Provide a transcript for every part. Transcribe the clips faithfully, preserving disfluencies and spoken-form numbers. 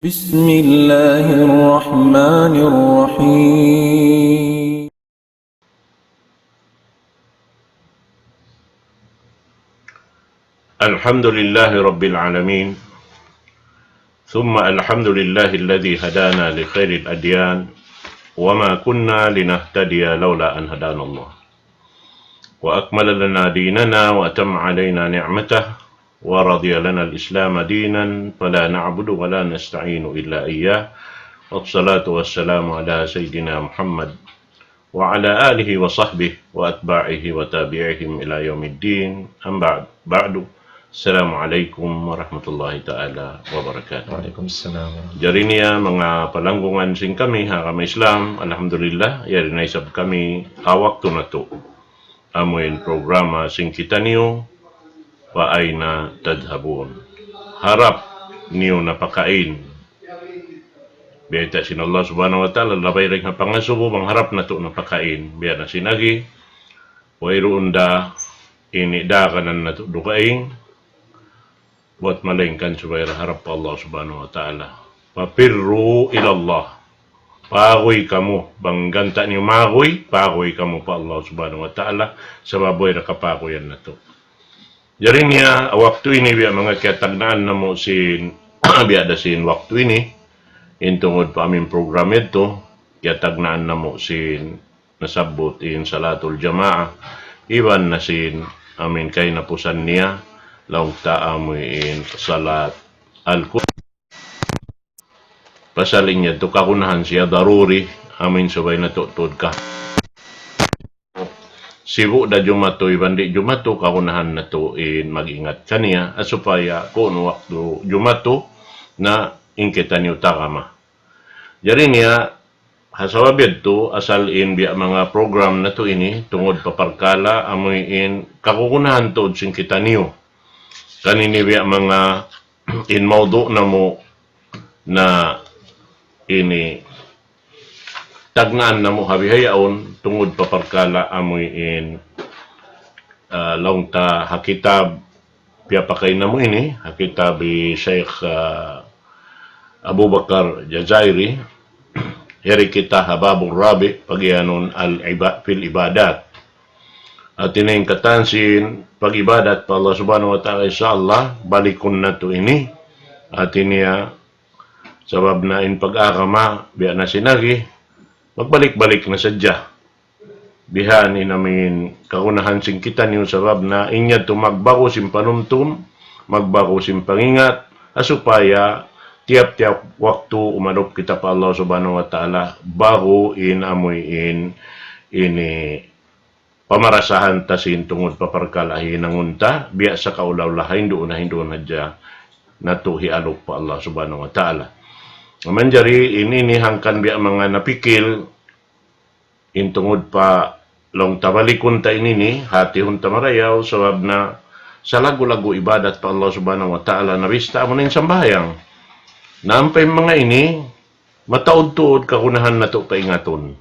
بسم الله الرحمن الرحيم. الحمد لله رب العالمين، ثم الحمد لله الذي هدانا لخير الأديان، وما كنا لنهتدي لولا أن هدانا الله، وأكمل لنا ديننا وأتم علينا نعمته، ورضي لنا الإسلام دينا، فلا نعبد ولا نستعين إلا إياه، والصلاة والسلام على سيدنا محمد وعلى آله وصحبه وأتباعه وتابعيهم إلى يوم الدين. أما بعد. السلام عليكم ورحمة الله تعالى وبركاته. Waalaikumsalam. Jari niya manga palanggungan sin kami ha agama Islam, alhamdulillah, yari na isab kami ha waktu natu'. Amuin programa sin kitaniyu, فأين تذهبون. Harap niyu napakain. Biyayta' sin Allah Subhanahu wa Ta'ala, labay dayn ha pangasubu, bang harap natu' napakain. Biya' na sin agi, wayruun da ini daganan natu' dugaing, buat malaingkan subay da harap pa Allah Subhanahu wa Ta'ala. ففروا إلى الله. Paguy kamu, bang ganta' niyu maguy, paguy kamu pa Allah Subhanahu wa Ta'ala, sabab way da kapaguyan natu'. Jari niya, waktu ini biya' manga kiyatagnaan namu' sin, biya' da sin waktu ini, in tungud pa amin program yadtu, kiyatagnaan namu' sin nasabbut in salatul jamaah, iban na sin amin kahinapusan niya, laung ta amuin salat al-, pasal in yadtu kagunahan siya daruri, amuin subay natu' tuud ka. Sibu' da jumatu iban di' jumatu, kagunahan natu' in mag-ingat kaniya, ha supaya kunu' waktu jumatu na in kitaniyu tagama. Jari niya, ha sabab yadtu, asal in biya' manga program natu' ini, tungud pa parkala', amuin kagunahan tuud sin kitaniyu. Kan ini biya' manga in mawdu' namu' na ini tagnaan namu' ha bihaun tungud pa parkala' amuin, ah, laung ta ha kitab piyapakain namu' ini, ha kitab hi Shaykh, ah, Abu Bakar Jazairi, yari kita ha babur rabi', pagiyanun al-iba-, fil ibadat. Hati niya in katan sin pag-ibadat pa Allah Subhanahu wa Ta'ala, insya Allah, balikun natu' ini. Hati niya, sabab na in pag-agama, biya' na sin agi, magbalik-balik na sadja. Bihan in amin kagunahan sin kitaniyu sabab na in yadtu magbagu sin panumtum, magbagu sin pangingat, ha supaya tiyap-tiyap waktu umadup kita pa Allah Subhanahu wa Ta'ala, bagu in amuin ini pamarasahan ta sin tungud pa parkala' hinangun ta, biya' sa kaula-ula hinduun na hinduun hadja natu' hialup pa Allah Subhanahu wa Ta'ala. Manjari in ini hangkan biya' manga napikil, in tungud pa laung ta balikun ta in ini, hatihun ta marayaw, sabab na salaggu'-laggu' ibadat pa Allah Subhanahu wa Ta'ala, nabista amu na in sambahayang. Na ampa in manga ini, mataud tuud kagunahan natu' paingatun.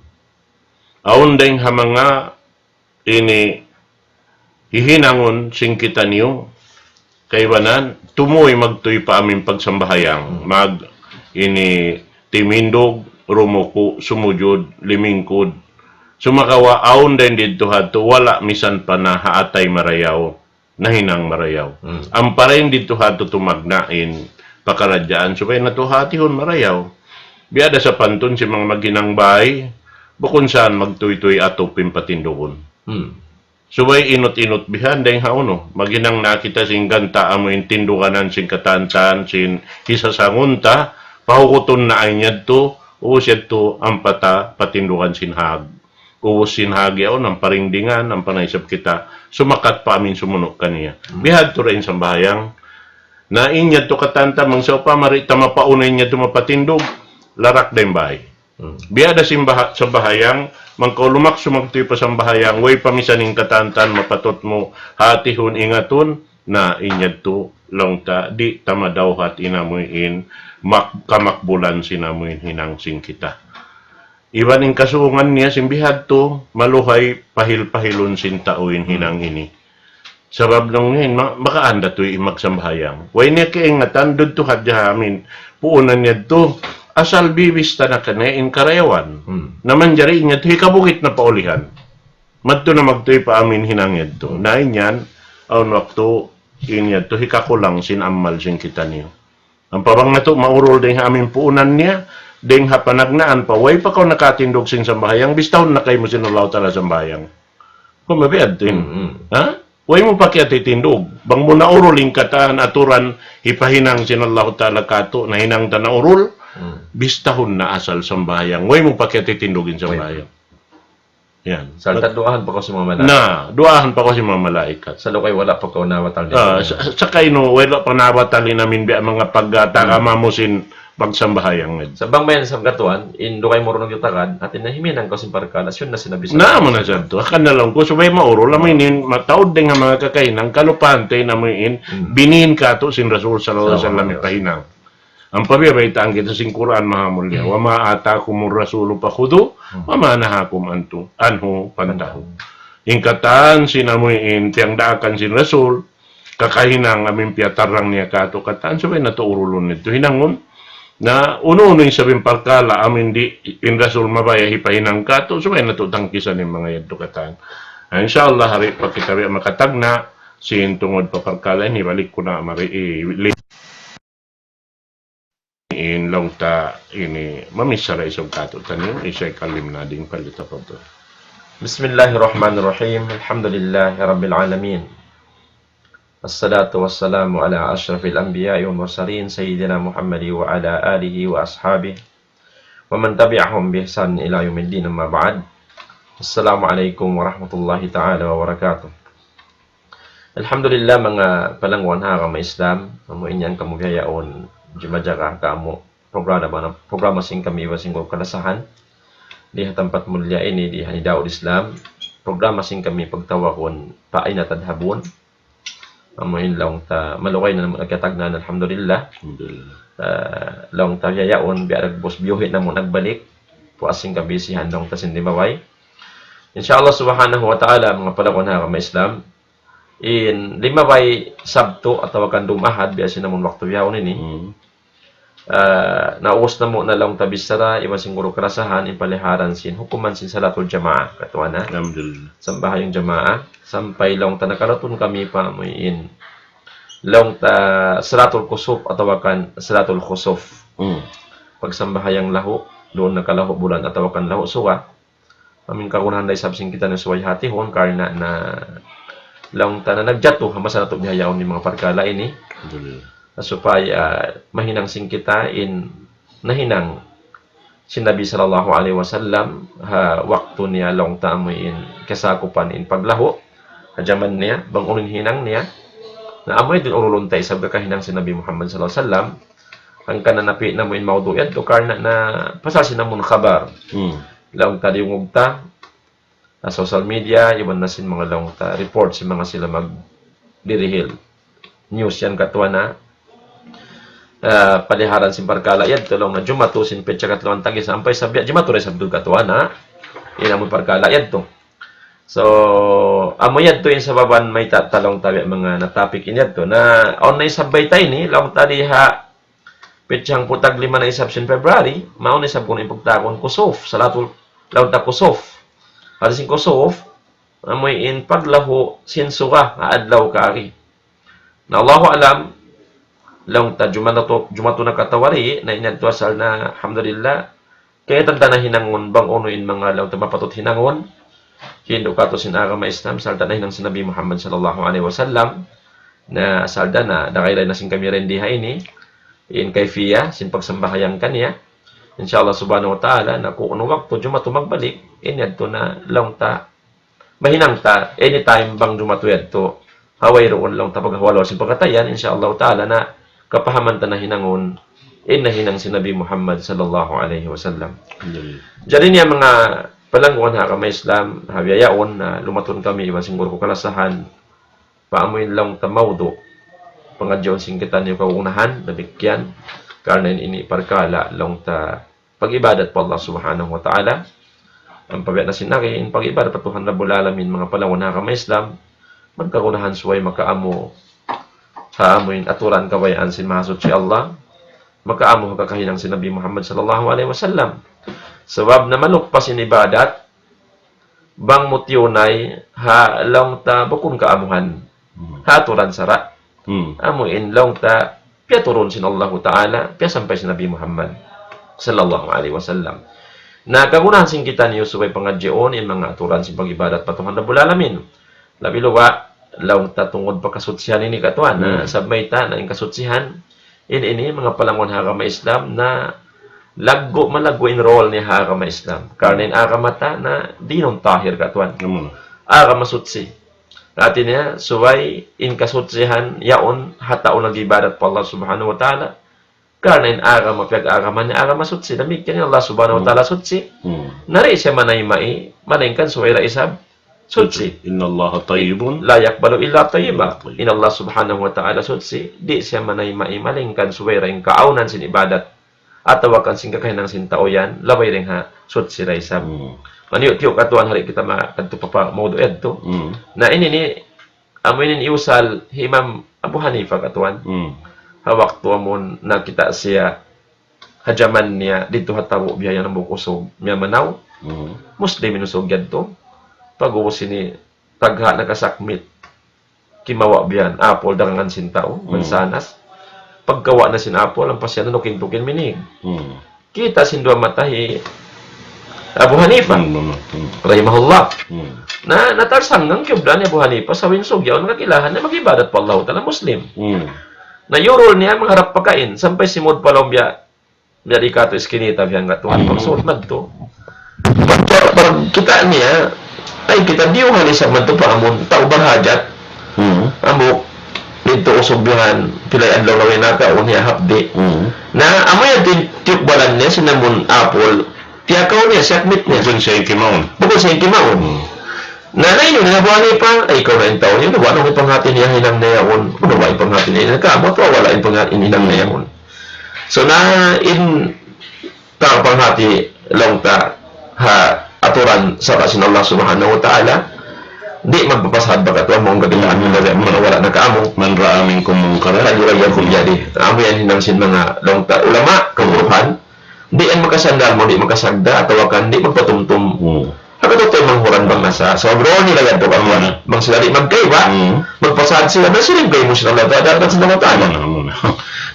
Awn dayng ha manga ini hihinangun sin kitaniyu, kaibanan, tumuy magtuy pa amin pagsambahayang, mag ini timindug, rumuku', sumujud, limingkud. Sumagawa' awn dayng didtu hadtu, wala' misan pa na ha atay marayaw, nahinang marayaw. Hmm. Ampa dayng didtu hadtu tumagna' in pakaradjaan, subay natu' hatihun marayaw. Biya' da sapantun sin manga maghinang bay, bukun saan magtuytuy atup in patindugun. Hmm. Subay inut-inut bihan dayng ha unu, maghinang na kita sin ganta' amu in tinduganan sin katantan, sin hisasangun ta, pahukutun na in yadtu, ubus yadtu ampa ta patindugan sin hag. Ubus sin hag yaun, ampa ringdingan, ampa na isab kita sumakat pa amin sumunu' kaniya. Hmm. Bihadtu da in sambahayang, na in yadtu katantan, bang sawpama di' ta mapauna in yadtu mapatindug, larak da in bay. Hmm. Biya' da sin baha-, sambahayang, bang kaw lumaksu magtuy pa sambahayang, way pa misan in katantan, mapatut mu hatihun ingatun, na in yadtu laung ta, di' ta madawhat in amuin mak-, kamakbulan sin amuin hinang sin kita. Iban in kasuungan niya sin bihadtu, maluhay pahil-pahilun sin tau in hinang ini. Sabab laung niya, ma-, makaan da tuud in magsambahayang. Way niya kaingatan, duun tuud hadja ha amin puunan niya tu, asal bibista na kaniya in karayawan. Hmm. Na manjari niya tu hikabugit na pa ulihan. Madtu na magtuy pa amin hinang yadtu. Na in yan, awn waktu in yadtu hikakulang sin amal sin kitaniyu. Ampa bang natu' maurul dayn ha amin puunan niya, dayn ha panagnaan pa, way pa kaw nakatindug sin sambahayang, bistahun na kaymu sin Allahu Ta'ala sambahayang. Kung mabiad din. Mm-mm. Ha? Way mu pa kiyatitindug. Bang mu naurul in katan aturan hipahinang sin Allahu Ta'ala katu', nahinang ta naurul, Mm. bistahun na asal sambahayang. Way mu pa kiyatitindug in Way. sambahayang. Yan. Sarta' duwaahan pa kaw sin manga malaikat. Na, duwaahan pa kaw sin manga malaikat. Sa' laung kay wala' pa kaw nabatal Ah, sa-, sa' kay no, wala' pa nabatal in amin biya' manga pagkataka Hmm. mamu sin pagsambahayang. Sa' bang mayan sa' katuan, in duwa kay murunong yutakad, atin na himinang kaw sin parkala', siya na sinabi sa Na, mana sa' tu. Akan na lang ku, subay maurul, amu in mataud dayn ha manga kakahinang, kalupahan ta in amu in, Hmm. binin katu' sin Rasul sallallahu alayhi wasallam Sallallahu alayhi wasallam. ipahinang. Ampa biya' baytaan kita sin Qur'an maha mulia. Hmm. وما آتاكم الرسول فخذوه Hmm. وما نهاكم عنه فانتهوا. In katan sin amu in piyagdaakan sin Rasul, kakahinang amu in piyatarrang niya katu' katan, subay natu' urulun yadtu hinangun. Na unu-unu in sabab parkala' amu in di' in Rasul mabaya' hipahinang katu', subay natu' tangkisan in manga yadtu katan. Na, insya Allah, hari pa kita biya' makatagna', sin tungud pa parkala' ini, balik ku na mari, i-, li-, in laung ta ini, mamisara isab katu' taniyu, isay kalim na ding palita pa tu. بسم الله الرحمن الرحيم. الحمد لله رب العالمين. الصلاة والسلام على أشرف الأنبياء والمرسلين سيدنا محمد وعلى آله وأصحابه ومن تبعهم بإحسان إلى يوم الدين، أما بعد. السلام عليكم ورحمة الله تعالى وبركاته. Alhamdulillah, manga palangguan ha agama Islam, amu in yan kamu bihaun, jumajaga kamu programa, programa sin kami iban sin kalasahan. Di ha tampat mulia ini, di ha Nidaul Islam, programa sin kami pagtawagun, فأين تذهبون. Amu in laung ta, malugay na namu' nagkatagnaan, alhamdulillah. Alhamdulillah. Ah, laung ta bihaun, biya' dagbus biyuhi' namu' nagbalik. Puas sin kabisihan laung ta sin limabay. Insya Allah subhanahu wa ta'ala, manga palangguan ha agama Islam, in limabay Sabtu atawa kan dum Ahad, biya' sin amun waktu bihaun ini. Hmm. Ah, naubus namu' na laung ta bichara, iban sin guru kalasahan, in paliharan sin hukuman sin salatul jamaah, katuan na. Alhamdulillah. Sambahayang jamaah, sampay laung ta nakalutun kami pa amu in laung ta salatul kusuf atawa kan salatul khusuf. Hmm. Pagsambahayang lahu', duun na ka lahu' bulan atawa kan lahu' suga. Amu in kagunahan da isab sin kitaniyu subay hatihun karna' na laung ta na nagjatu ha masa natu' bihaun in manga parkala' ini. Alhamdulillah. Na supaya mahinang sin kita in nahinang sin Nabi sallallahu alayhi wasallam ha waktu niya laung ta amu in kasakupan in paglahu' ha jaman niya, bang unu in hinang niya. Na amu in urulun ta isab kakahinang sin Nabi Muhammad sallallahu alayhi wasallam. Hangkan na napi' namu' in mawdu' yadtu karna' na pasal sin amun khabar. Hmm. Laung ta diyungug ta, ha social media, iban na sin manga laung ta report sin manga sila magdirihil. News yan katuan na. Ah, paliharan sin parkala' yadtu laung na jumatu sin petsa katluan tag-isa sampay sa biya' jumatu da isab tuud katuan na. In amun parkala' yadtu. So, amu yadtu in sababan mayta' ta laung ta biya' manga na topic in yadtu. Na, awn na isab bayta' ini, laung ta di ha petsa hangpu' tag lima na isab sin February, mawn isab kunu' in pagtawagun kusuf, salatul, laung ta kusuf. Hati sin kusuf, amu in paglahu' sin suga ha adlaw kari. Na Allahu a'lam, laung ta jumatu, jumatu na katawa di, na in yadtu asal na, alhamdulillah, kaytan ta na hinangun bang unu in manga laung ta mapatut hinangun. Hindu' katu' sin agama Islam, sarta' nahinang sin Nabi Muhammad sallallahu alayhi wasallam. Na sarta' na, dagay na sin kami rendi ha ini, in kayfiya, sin pagsambahayang kaniya. Insya Allah subhanahu wa ta'ala, na kunu' waktu jumatu magbalik, in yadtu na laung ta mahinang ta, anytime bang jumatu yadtu. Ha wayruun laung ta paghawa-hawa sin pagkatayan, insya Allah ta'ala na kapahaman ta na hinangun, in nahinang sin Nabi Muhammad sallallahu alayhi wasallam. Alhamdulillah. Jari niya manga palangguan ha agama Islam, ha bihaun na lumatun kami iban sin guru ku kalasahan, pa amu in laung ta mawdu'. Pangadjiun sin kitaniyu kagunahan, damikkiyan, karna' in ini parkala' laung ta pag-ibadat pa Allah Subhanahu wa Ta'ala. Ampa biya' na sin agi, in pag-ibadat pa Tuhan Rabbul Alamin, manga palangguan ha agama Islam, Bang kagunahan subay makaamu ha amuin aturan kabayaan sin Mahasuchi Allah, makaamu ha kakahinang sin Nabi Muhammad sallallahu alayhi wasallam. Sabab na malukpas in ibadat, bang mu tiyunay ha laung ta bukun kaamuhan, ha aturan sara'. Amuin laung ta piyaturun sin Allahu Ta'ala, piyasampay sin Nabi Muhammad sallallahu alayhi wasallam. Na kagunahan sin kitaniyu subay pangadjiun in manga aturan sin pag-ibadat pa Tuhan Rabbul Alamin. Labi luba, laung ta tungud pa kasutsihan ini katuan. Na, sabab mayta' na in kasutsihan, in ini, manga palangun ha agama Islam, na laggu', malaggu' in role niya ha agama Islam. Karna' in agama ta na dinun tahir katuan. Agama suchi. Hati niya, subay in kasutsihan yaun ha tau nag-ibadat pa Allah Subhanahu wa Ta'ala. Karna' in agama, piyag-agama niya agama suchi. Damikkiyan in Allah Subhanahu wa Ta'ala suchi. Na di' siya manayma', malaingkan subay da isab suchi. إن الله طيب لا يقبل إلا طيبا. In Allah Subhanahu wa Ta'ala suchi, di' siya manayma', malaingkan subay da in kaawnan sin ibadat atawa kan sin kakahinang sin tau yan, labay dayn ha suchi da isab. Maniyu'-tiyu' katuan, hari kita ma-, kadtu pa, pa mawdu' yadtu. Na ini ini, amu ini in iyusal hi Imam Abu Hanifa katuan. Ha waktu amun nakita' siya ha jaman niya didtu ha tabu' biya' yan, hambuuk usug miyamanaw. Muslim in usug yadtu. Pag'ubus ini tagha' nakasakmit. Kimawa' biya' yan apple dagangan sin tau, mansanas. Pagkawa' na sin apple, ampa siya nanukin-tukin minig. Kita' sin duwa mata hi Abu Hanifa, rahimahullah. Na, natalsanggang kiyublaan hi Abu Hanifa, sa' in usug yaun kakilahan niya mag-ibadat pa Allahu Ta'ala, Muslim. Na, iyurul niya mangharap pakain, sampay simud pa lawm biya', biya' di katu' iskinita biya' yan katuan. Maksud madtu, pag, pagkita' niya, ay kita' diyuhal isab madtu pa amun tau barhajat. Amu, didtu usug biya' yan, pilay adlaw na way nakaun niya hapdi'. Na, amu yan tin-, tiyukbalan niya sin amun apple, tiyakaw niya, siyakmit niya. Bukun siya in kimaun. Bukun siya in kimaun. Na, nainu niya, Abu Hanifa, ay, ikaw na in tau niya, unu ba in panghati niya hinang niya yaun? Unu ba in panghati niya hinang? Kamu, wala' in panghati hinang niya yaun. So, na in ta panghati laung ta ha aturan sara' sin Allah Subhanahu wa Ta'ala, di' magpapasad ba katu' amu in kakitaan mu, wala' nakaamu. من رأى منكم منكرا فليغيره بيده. Amu yan hinang sin manga laung ta ulama, kaguruhan. Di' yan makasandal mu, di' makasagda, atawa kan di' magpatumtum. Ha katu'tay manghuran bang nasa. Sabab duun nila yadtu katuan. Bang sila di' magkaiba, magpasad sila, na siring kaymu sin Allah Ta'ala, dayn sin Allah Ta'ala.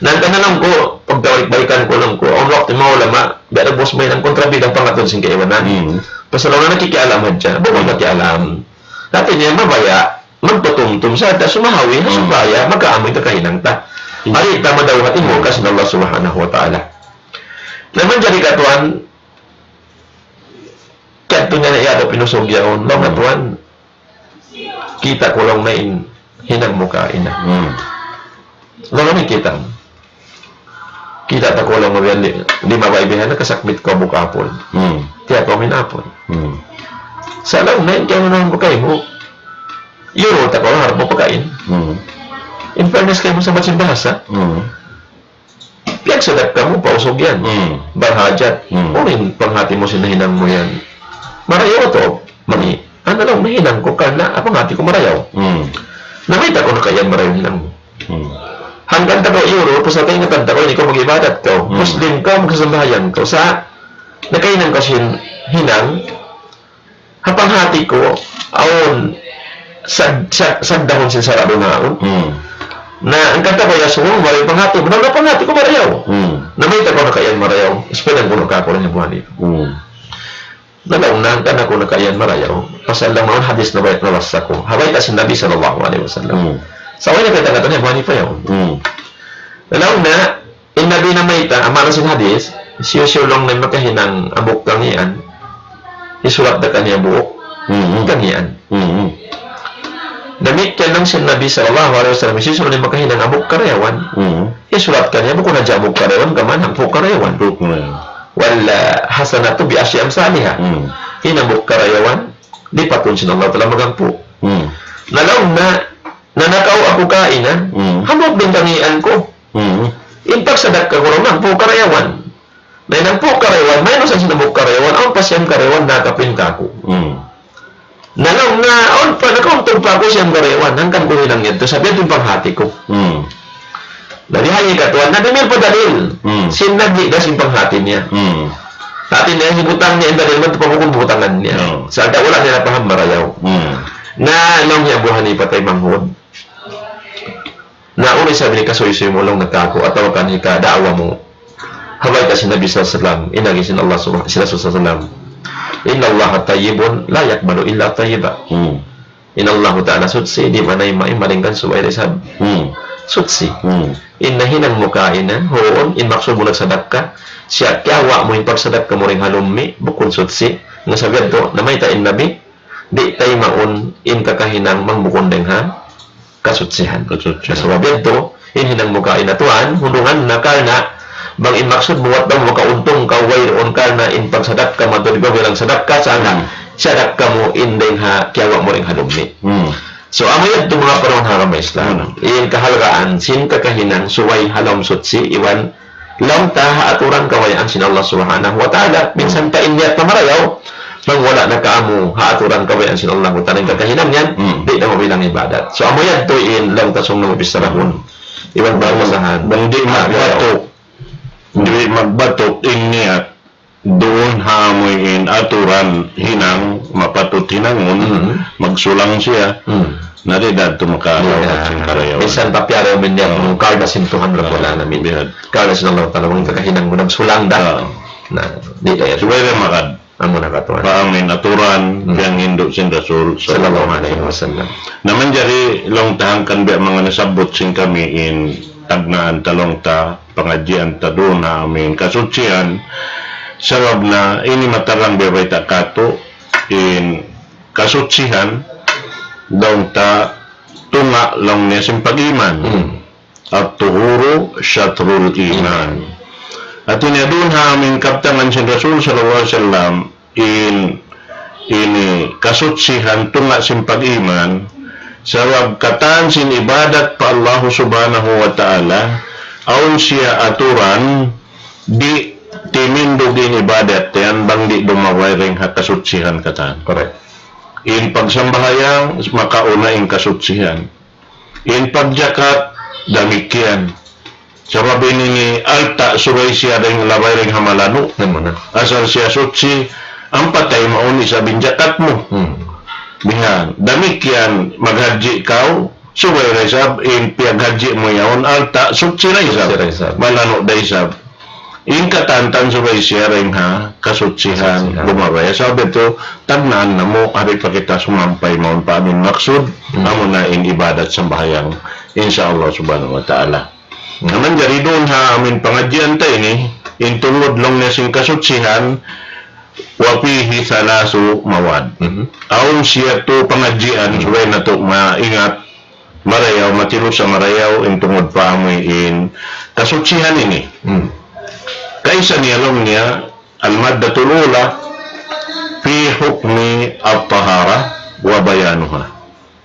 Na hangkan na laung ku, pagbalik-balikan ku laung ku, awn waktu manga ulama, biya' da bus may nang kontrabida pangatud sin kaibanan. Pasal laung na nakikialam hadja, bukun nakialam. Hati niya mabaya', magpatumtum sa ta sumahawi, supaya makaamu in kakahinang ta. Ari ta madawhat in murka sin Allah Subhanahu wa Ta'ala. Na manjari katuan, kadtu niya na iyadtu in usug yaun, laung na tuwan, kita' ku laung na in hinang mu kaina. Laung na kita'. Kita' ta ku laung na biya' di, di mabaya' bihan na kasakmit ku bukun apple. Tiyakaw mu in apple. Sa' laung na in kaya mu na bukun mu. Iyurul ta ku harap mu pakain. In fairness kaymu sa' ba'sin bahasa. Piyagsadakka mu pa usug yan. Barhajat. Unu in panghati mu sin hinang mu yan? Marayaw atawa mangī'? Ana laung, nahinang ku karna' panghati ku marayaw. Na mayta' kaw nakaiyan marayaw hinang mu? Hangkan ta kaw iyurul, pasal kaingatan ta kaw, ini kaw mag-ibadat kaw. Muslim kaw, magsasambahayang kaw. Sa' nakahinang kaw sin hinang, ha panghati ku, awn sad-, sad-, saddahun sin sara' duun awn. Na hangkan ta kaw iyasubu, marayaw in panghati mu, na panghati ku marayaw. Na mayta' kaw nakaiyan marayaw? Ispanan ku na kaku' laung hi Abu Hanifa. Na laung na, hangkan aku nakaiyan marayaw. Pasal laung na hadis na bayta' nabasa ku. Ha bayta' sin Nabi sallallahu alayhi wasallam. Sa' way na kaitan katan hi Abu Hanifa yaun. Na laung na, in Nabi namayta', ha maana sin hadis, hisiyu-siyu laung na makahinang hambuuk kangīan, hisulat da kaniya hambuuk kangīan. Damikkiyan laung sin Nabi sallallahu alayhi wasallam, hisiyu-siyu laung na makahinang hambuuk karayawan, hisulat kaniya, bukun hadja hambuuk karayawan, gām hangpu' karayawan. Wal hasanatu bi ashri amthaliha. In hambuuk karayawan, lipatun sin Allah Ta'ala maghangpu'. Na laung na, nanakaw aku kaina, hambuuk da in kangīan ku. In pagsadakka ku laung na hangpu' karayawan. Na in hangpu' karayawan, minus sin hambuuk karayawan, awn pa siyam karayawan nakapin kaku'. Na laung niya, awn pa, nakauntug pa aku sin karayawan, hangkan ku hinang yadtu, sabab yadtu in panghati ku. Hmm. Na di' hangkan katuan, na dumihil pa dalil. Hmm. Sin nagdidas in panghati niya. Hmm. Hati niya, hibutang niya in dalil, man tu pamukul butangan niya. Hmm. Sa' da wala' niya napaham marayaw. Hmm. Na laung hi Abu Hanifa taymanghud. Na unu isab in kasuysuy mu laung niya kāku', atawa kan hikada'wa mu. Ha bayta' sin Nabi sallallahu alayhi wasallam, in agi sin Allah subhanahu, sin Rasul sallallahu alayhi wasallam. إن الله طيب لا يقبل إلا طيبا. Hmm. In Allahu Ta'ala suchi, di' manayma' in malaingkan subay da isab. Hmm. Suchi. Hmm. In nahinang mu kaina, huun, in maksud mu nagsadakka, siya kiyawa' mu in pagsadakka mu dayn ha lummi', bukun suchi. Na sabab yadtu, namayta' in Nabi, di' taymaun in kakahinang bang bukun dayn ha kasuchihan. Kasuchihan. Sabab yadtu, in hinang mu kaina tuwan, hundungan na karna', bang in maksud mu wat bang makauntung kaw wayruun karna' in pagsadakka mu, atawa di' ba bilang sadakka, sana Hmm. sadakka mu in dayn ha kiyawa' mu dayn ha lummi'. Hmm. So, amu yadtu manga panaw ha agama Islam. Hmm. In kahalgaan, sin kakahinang, subay ha lawm suchi, iban laung ta ha aturan kabayaan sin Allah Subhanahu wa Ta'ala. Minsan pa in niyat na marayaw, bang wala' na kaamu ha aturan kabayaan sin Allah Ta'ala in kakahinang yan, Hmm. di' na mabilang ibadat. So, amu yadtu in laung ta sung nung pisarahun. Iban Bang, babasahan. bang di' Ah, magbatuk, di' magbatuk in niyat duun ha amu in aturan hinang mapatut hinangun, Hmm. magsulang siya. Hmm. Na di' da tu makarawat Di' da. sin karayawan. Minsan pa piyarayaw mu in niyat mu, Hmm. karna' sin Tuhan Rabbul Hmm. Alamin. Biya' hādtu. Karna' sin Allah Ta'ala, bang kakahinang mu nagsulang da. Hmm. Na, di' da yan. Subay da magad. Amu na katuan. Pa amu in aturan, Hmm. biyangin du sin Rasul Sallallahu alayhi wasallam. Na manjari laung ta hangkan biya' manga nasabbut sin kami in tagnaan ta laung ta, pangadjian ta duun ha amu in kasuchihan. Sabab na ini matarang biya' bayta' katu', in kasuchihan, laung ta tunga' laung niya sin pag-iman. Hmm. الطهور شطر الإيمان. Hati niya duun ha amu in kabtangan sin Rasul sallallahu alayhi wasallam, in, ini kasuchihan tunga' sin pag-iman, sabab katan sin ibadat pa Allah Subhanahu wa Ta'ala, awn siya aturan, di' timindug in ibadat yan bang di' dumaway dayn ha kasuchihan katan. Correct. In pagsambahayang, makauna in kasuchihan. In pagjakat, damikkiyan. Sabab in ini alta' subay siya dayn labay dayn ha malanu'. Yan muna. Asal siya suchi, ampa taymaun isab in jakat mu. Hmm. Bihan. Damikkiyan, maghajji kaw, subay da isab in piyaghajji mu yaun alta', suchi da isab. Suchi da isab. Malanu' da isab. In katantan subay siya dayn ha kasuchihan Kasuchihan. Lumabay. Sabab yadtu, tagnaan namu', hari pa kita sumampay mawn pa amu in maksud, Hmm. amu na in ibadat sambahayang, insya Allah subhanahu wa ta'ala. Hmm. Na manjari duun ha amu in pangadjian ta ini, in tungud laung niya sin kasuchihan, وفيه ثلاث مواد. Mhm. Awn siya tu pangadjian, Hmm. subay natu' maingat, marayaw, matilusa marayaw, in tungud pa amu in kasuchihan ini. Hmm. Kaisa niya laung niya, المادة الأولى في حكم الطهارة وبيانها.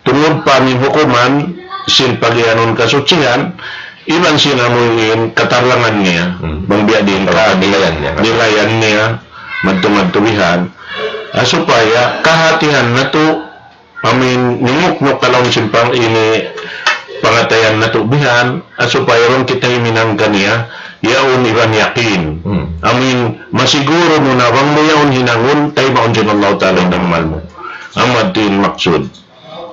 Tungud pa amu in hukuman sin pagiyanun kasuchihan, iban sin amu in katarangan niya, Hmm. bang biya' diin Katarangan kaagi, nilayan niya. Nilayan niya, madtu-madtu bihan. Ah, supaya kahatihan natu', amu in nimuknuk ha lawm sin pang-, ini pangatayan natu' bihan, ah, supaya bang kita himinang kaniya, yaun iban yakin. Hmm. Amu in masiguru mu na bang mu yaun hinangun, taymaun sin Allah Ta'ala in amal mu. Amu yadtu in maksud.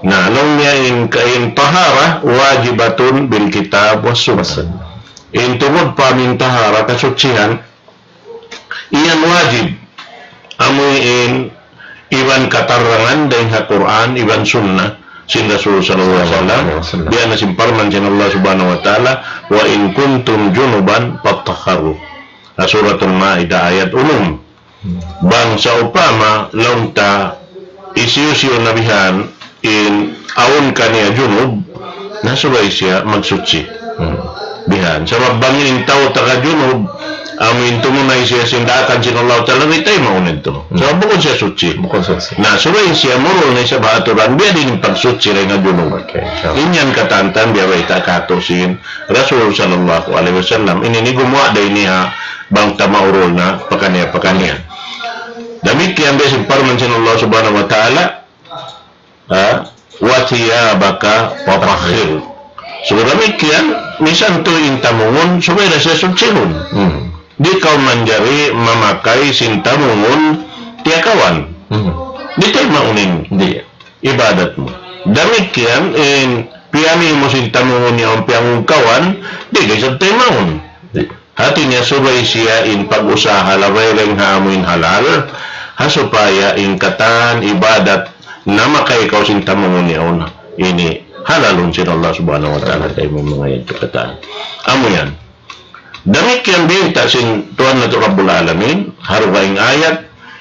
Na, laung niya in ka-, in tahara واجبة بالكتاب والسنة. Sunnah. In tungud pa amu in tahara kasuchihan, iyan wajib. Amu in iban katarangan dayn ha Qur'an, iban sunnah, sin Rasul sallallahu alayhi wasallam. Sallallahu alayhi wasallam. Biya' na sin parman sin Allah subhanahu wa ta'ala, وإن كنتم جنبا فاطهروا. Ha Suratul Ma'idah ayat unum. Bang sawpama laung ta hisiyu-siyu na bihan in awn kaniya junub, na subay siya magsuchi. Hmm. Bihan. Sabab bang in tau taga junub, amu in tumunay siya sin daakan sin Allah Ta'ala, di' taymaun yadtu. Hmm. Sabab bukun siya suchi. Bukun suchi. Na subay siya murul na isab ha aturan, biya' diin in pagsuchi dayn ha junub. Okay, so. In yan katantan, biya' bayta' katu' sin Rasul sallallahu alayhi wasallam. Ini in gumuwa' da ini ha bang ta maurul na pakaniya-pakaniya. Damikkiyan biya' sin parman sin Allah subhanahu wa ta'ala, Ha? وثيابك فطهر. So, damikkiyan, misan tuud in tamungun, subay da siya sutsihun. Hmm. Di' kaw manjari mamakay sin tamungun tiyakawan. Hmm. Di' taymaun in Di'. ibadat mu. Damikkiyan, in piyami mu sin tamungun yaun piyangkawan, di' da isab taymaun. Di'. Hati niya subay siya in pag-usaha labay dayn ha amu in halal, ha supaya in katan ibadat na makay kaw sin tamungun yaun ini halalun sin Allah Subhanahu wa Ta'ala kaymu manga yadtu katan. Amu yan. Damikkiyan biyayta' sin Tuhan natu' Rabbul Alamin, ha dugaing ayat,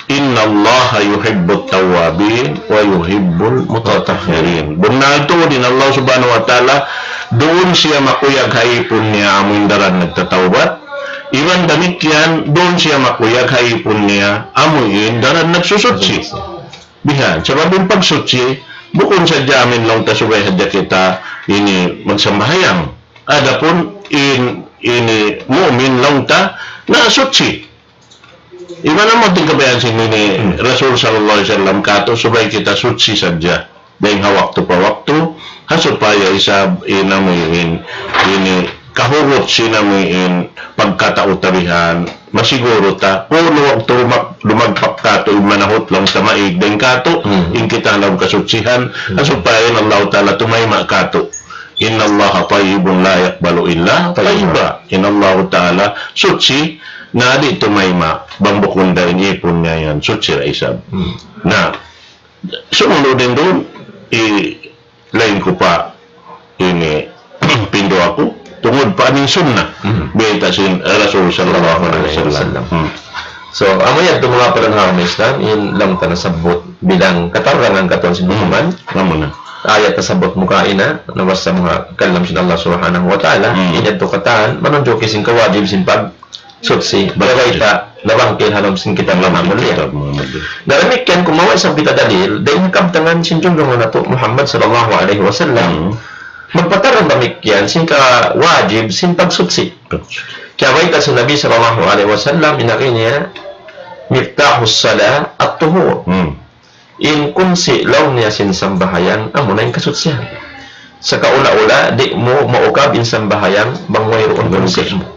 إن الله يحب التوابين ويحب المتطهرين. Bunnal tuud in Allah Subhanahu wa Ta'ala, duun siya makuyag ha ipun niya amu in daran nagtatawbat. Iban damikkiyan, duun siya makuyag ha ipun niya amu in daran nagsusuchi. Bihan, sabab in pagsuchi, bukun sadja amin laung ta subay hadja kita ini magsambahayang. Adapun in, ini mu'min laung ta, na suchi. Iban amu in kabayaan sin ini Hmm. Rasul sallallahu alayhi wasallam katu' subay kita suchi sadja. Dayn ha waktu pa waktu, ha supaya isab in amu in, ini kahugut sin amu in pagkatau ta bihan, masiguru ta, kunu' waktu lumag-, lumagpak katu', in manahut laung ta maig dayn katu', Hmm. in kita ha lawm kasuchihan, Hmm. ha supaya in Allah Ta'ala tumayma' katu'. إن الله طيب لا يقبل إلا طيبا. طيبا. In Allah Ta'ala suchi, na di' tumayma', bang bukun da in ipun niya yan, suchi da isab. Hmm. Na, sumunud duun, i-, lain ku pa ini pindu aku, tungud pa amin sunnah. Hmm. Biyayta' sin Rasul sallallahu alayhi wasallam. Hmm. So, amu yan tuud manga pagkahi ha agama Islam, in laung ta nasabbut bilang katarangan katan sin Hmm. hukuman. Amu na. Ayat nasabbut mu kaina, nabasa mu ha kalam sin Allah Subhanahu wa Ta'ala, Hmm. in yadtu katan, manunjuki sin kawajib sin pag suchi, Pagsuchi. Bayta', nabangkil ha lawm sin kitab Lawm sin Muhammad. Kitab Muhammad. Na damikkiyan kumawa' isab kita dalil, dayn ha kabtangan sin Junjungan natu' Muhammad sallallahu alayhi wasallam. Hmm. Magpatarang damikkiyan sin kawajib sin pagsuchi. Pagsuchi. Kiyabayta' sin Nabi sallallahu alayhi wasallam, in agi niya, مفتاح الصلاة الطهور. Hmm. In kunsi' laung niya sin sambahayang, amu na in kasuchihan. Sa' kaula-ula, di' mu maukab in sambahayang, bang wayruun Bang kunsi' kas- mu.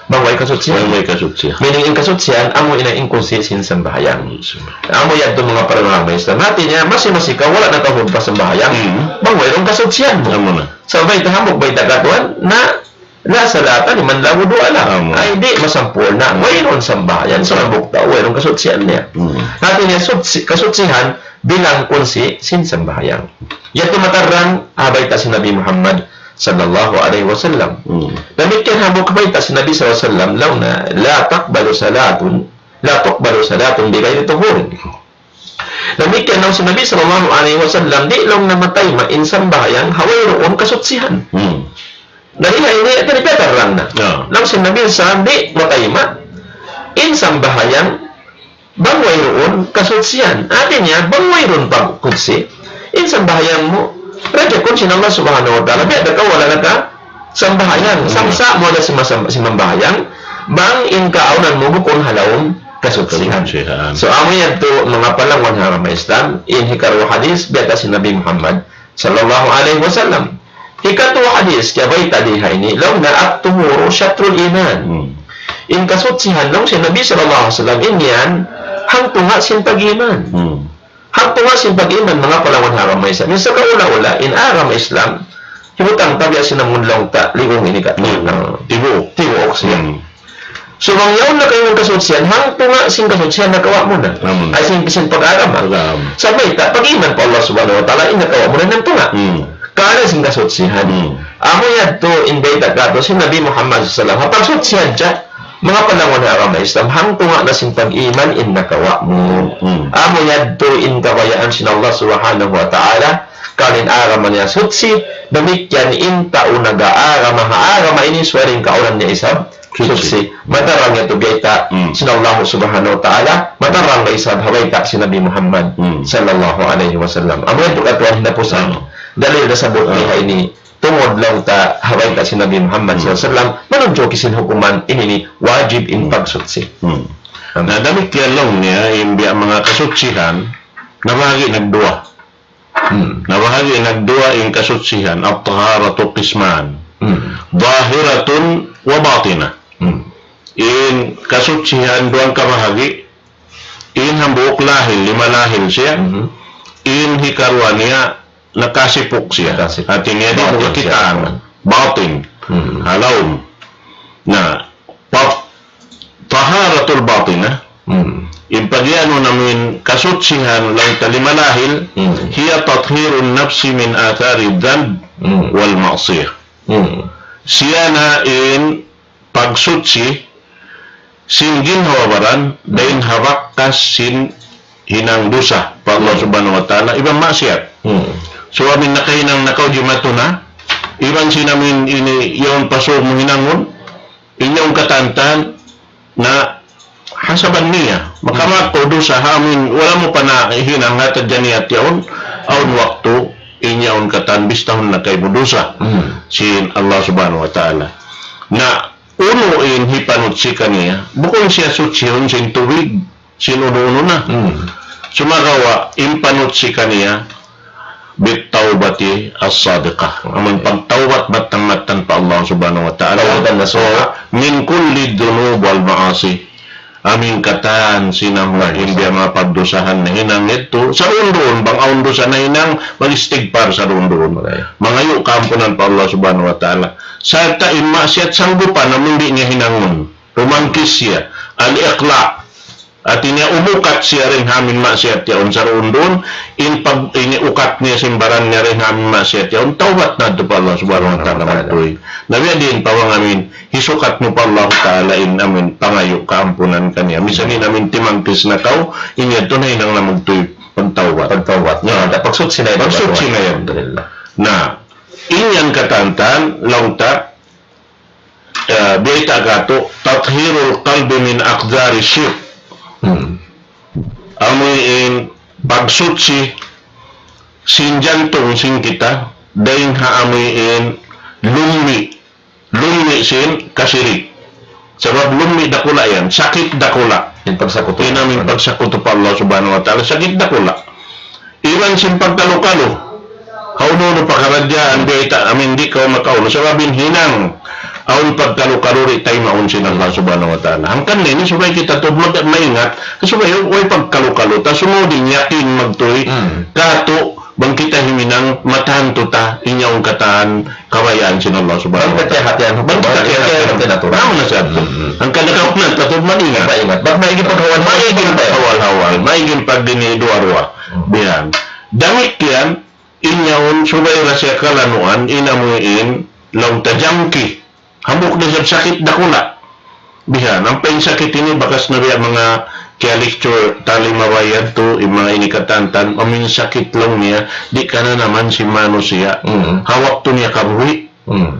Bang way kasuchihan. Bang way kasuchihan. Meaning in kasuchihan, amu na in kunsi' sin sambahayang. Yes, sir. Amu yadtu manga pagkahi ha agama Islam. Hati niya, masi-masi kaw wala' nakahud pa sambahayang. Hmm. Bang wayruun kasuchihan mu. Amu na. Sa' bayta' hambuuk bayta' katuan, na لا صلاة لمن لا وضوء له. Amu. Ay, di' masampurna'. Hmm. Wayruun sambahayang. Sa' hambuuk tau, wayruun kasuchihan niya. Hmm. Hati niya, suchi-, kasuchihan bilang kunsi' sin sambahayang. Yadtu matarang, ha bayta' sin Nabi Muhammad sallallahu alayhi wasallam. Hmm. Damikkiyan hambuuk bayta' sin Nabi sallallahu alayhi wasallam, laung niya, لا تقبل صلاة، لا تقبل صلاة بغير طهور. Damikkiyan laung sin Nabi sallallahu alayhi wasallam, di' laung niya matayma' in sambahayang ha wayruun kasuchihan. Hmm. Dayn ha ini, yadtu piyatarang na. Ya. Laung sin Nabi sallallahu alayhi wasallam, di' matayma' in sambahayang bang wayruun kasuchihan. Hati niya, bang wayruun pagsuchi, in sambahayang mu, rajikun sin Allah Subhanahu wa Ta'ala, biya' da kaw wala' nakasambahayang. Hmm. Samsa mu da simasa-, simambahayang, bang in kaawnan mu bukun ha lawm kasuchihan. Kasuchihan. So, amu yadtu manga palangwan ha agama Islam, in hikaruwa hadith, biyayta' sin Nabi Muhammad sallallahu alayhi wasallam. Hikatu hadith, kiyabayta' di ha ini, laung niya الطهور شطر الإيمان. Hmm. In kasuchihan, laung sin Nabi sallallahu alayhi wasallam, in yan, hangtunga' sin pag-iman. Hmm. Hangtunga' sin pag-iman, manga palangwan ha agama Islam. Minsan kaula-ula, in agama Islam, hibutang tabiya' sin amun laung ta, ligung ini ka. Hmm. Ah. Tibuuk. Tibuuk siya. Hmm. So, bang yaun na kaymu kasuchihan, hangtunga' sin kasuchihan nakawa' mu na. Amun. Ay, sin, sin pag-agama. Pag-agama. Sa' bayta', pag-iman pa Allah Subhanahu wa Ta'ala, in nakawa' mu na hangtunga'. Hmm. Karna' sin kasuchihan. Hmm. Amu yadtu in bayta' katu' sin Nabi Muhammad sallallahu alayhi wasallam. Ha pagsuchi hadja, manga palangwan ha agama Islam, hangtunga' na sin pag-iman in nakawa' mu. Hmm. Amu yadtu in kabayaan sin Allah Subhanahu wa Ta'ala, karna' in agama niya suchi, damikkiyan in tau nag-aagama ha agama ini suwari in kaawnan niya isab Suchi. Suchi. Matarang yadtu biyayta' Hmm. sin Allah Subhanahu wa Ta'ala, matarang da isab ha bayta' sin Nabi Muhammad Hmm. sallallahu alayhi wasallam. Amu yadtu katuan hinapusan. Hmm. Dalil nasabbut Hmm. di ha ini, tungud laung ta ha bayta' sin Nabi Muhammad Hmm. sallallahu alayhi wasallam, manunjuki sin hukuman ini ini wajib in Hmm. pagsuchi. Hmm. Amin. Na damikkiyan laung niya, in biya' manga kasuchihan, nabahagi' nagduwa. Hmm. Na bahagi' nagduwa in kasutsihan, الطهارة قسمان. Hmm. ظاهرة وباطنة. Hmm. In kasutsihan duwang kabahagi', in hambuuk lahil, lima lahil siya, Mhm. in hikaruwa niya nakasipuk siya. Nakasipuk. Hati niya di' Batin mu kakitaan. Siya. Batin. Hmm. Ha lawm. Na, pa-, طهارة الباطنة. Hmm. In pagiyanun amuin kasutsihan laung ta lima lahil, Hmm. هي تطهير النفس من آثار الذنب Hmm. والمعصية. Hmm. Siya na in pagsuchi sin ginhawa-baran, dayn ha bakas sin hinang dusa pa Allah Hmm. Subhanahu wa Ta'ala, iban maksiyat. Hmm. So, amin nakahinang na kaw jimatu na, iban sin amin ini yaun pasu mu hinangun, in yaun katantan na hasaban niya. Maka Hmm. mako dusa ha amin, wala' mu pa nahinang ha tadja niyat yaun, awn waktu, in yaun katan bistahun na kaymu dusa. Hmm. Sin Allah Subhanahu wa Ta'ala. Na, unu in hipanutsi kaniya, bukun siya suchihun sin tubig, sin unu-unu na. Hmm. Sumagawa', in panutsi kaniya, بالتوبة الصادقة. Amun pagtawbat batang-batang pa Allah Subhanahu wa Ta'ala. Tawbatan nasuha. من كل الذنوب والمعاصي. Amin katan sin amu in biya' manga pagdusahan nahinang yadtu. Sa' duun-duun, bang awn dusa nahinang, mag-istigfar sa' duun-duun. Mangayu' kaampunan pa Allah Subhanahu wa Ta'ala. Sarta' in maksiyat sanggupan amun di' niya hinangun. Tumangkis siya. الإقلاع. Hati niya umukat siya dayn ha amin maksiyat yaun sa' duun-duun. In pag-, ini ukat niya sin baran niya dayn ha amin maksiyat yaun. Tawbat na yadtu pa Allah Subhanahu wa Ta'ala. Subhanahu wa Ta'ala. Magtuy. Na biya' diin pa bang amin hisukat mu pa Allah Ta'ala in amin pangayu' kaampunan kaniya. Misan in amin timangkis na kaw, in yadtu nahinang na magtuy pagtawbat. Pagtawbat. Ya. Na, pagsuchi na yan. Pagsuchi na yan. Alhamdulillah. Na, in yan katantan, laung ta, ah, biyayta' katu', تطهير القلب من أقذار الشرك. Hmm. Amuin pagsuchi sin jantung sin kita, dayn ha amuin lummi', lummi' sin kasirik. Sabab lummi' dakula' yan, sakit dakula'. In pagsakutu. In amin pagsakutu pa Allah Subhanahu wa Ta'ala, sakit dakula'. Iban sin pagkalu-kalu. Hawnu-hawnu pakaradjaan, biyayta', amin di' kaw makaunu. Sabab in hinang, awn pagkalu-kalu di' taymaun sin Allah Subhanahu wa Ta'ala. Hangkan ini subay kita tuud mag-, maingat, subay way pagkalu-kalu. Ta sumūd in yakin magtuy, Hmm. katu', bang kita himinang, matahan tuud ta, in yaun katan, kabayaan sin Allah Subhanahu wa Ta'ala. Bang kita hati-hati, bang kita hati-hati, natural. Naam na siya. Hmm, hmm. Hangkan na kaw na, ta tuud maingat. Maingat. Bang maigi paghawal-hawal. Maigi paghawal-hawal. Maigi pagdini duwa-ruwa. Hmm. Bihan. Damikkiyan, in yaun subay da siya kalanuan, in amuin, laung ta jangki. Hambuuk da isab sakit dakula'. Bihan, ampa in sakit ini bakas na biya' manga kiya-lecture ta limabayad tu, in manga ini katantan, amuin sakit laung niya, di' kananaman sin manusiya'. Mm. Ha waktu niya kabuhi'. Mm.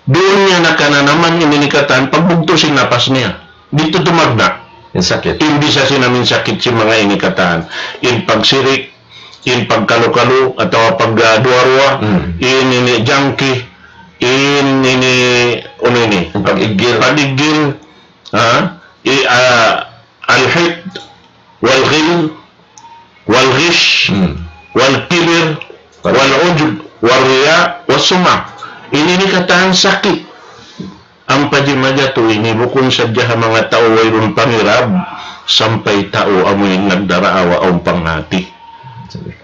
Duun niya na kananaman in ini katan, pagbugtu' sin napas niya. Di' tuud tumagna'. In sakit. In biya' sin amuin sakit sin manga ini katan. In pagsirik, in pagkalu-kalu atawa pag, ah, duwa-ruwa, Hmm. in ini jangki, in ini, unu ini? In pag-iggil. Pag-iggil, ha? I, ah, الحقد والغل والغش Hmm. والكبر والعجب والرياء والسمعة. In ini katan sakit. Ampa di' majatu ini bukun sadja ha manga tau wayruun pangirab, sampay tau amuin nagdaraawa awn panghati.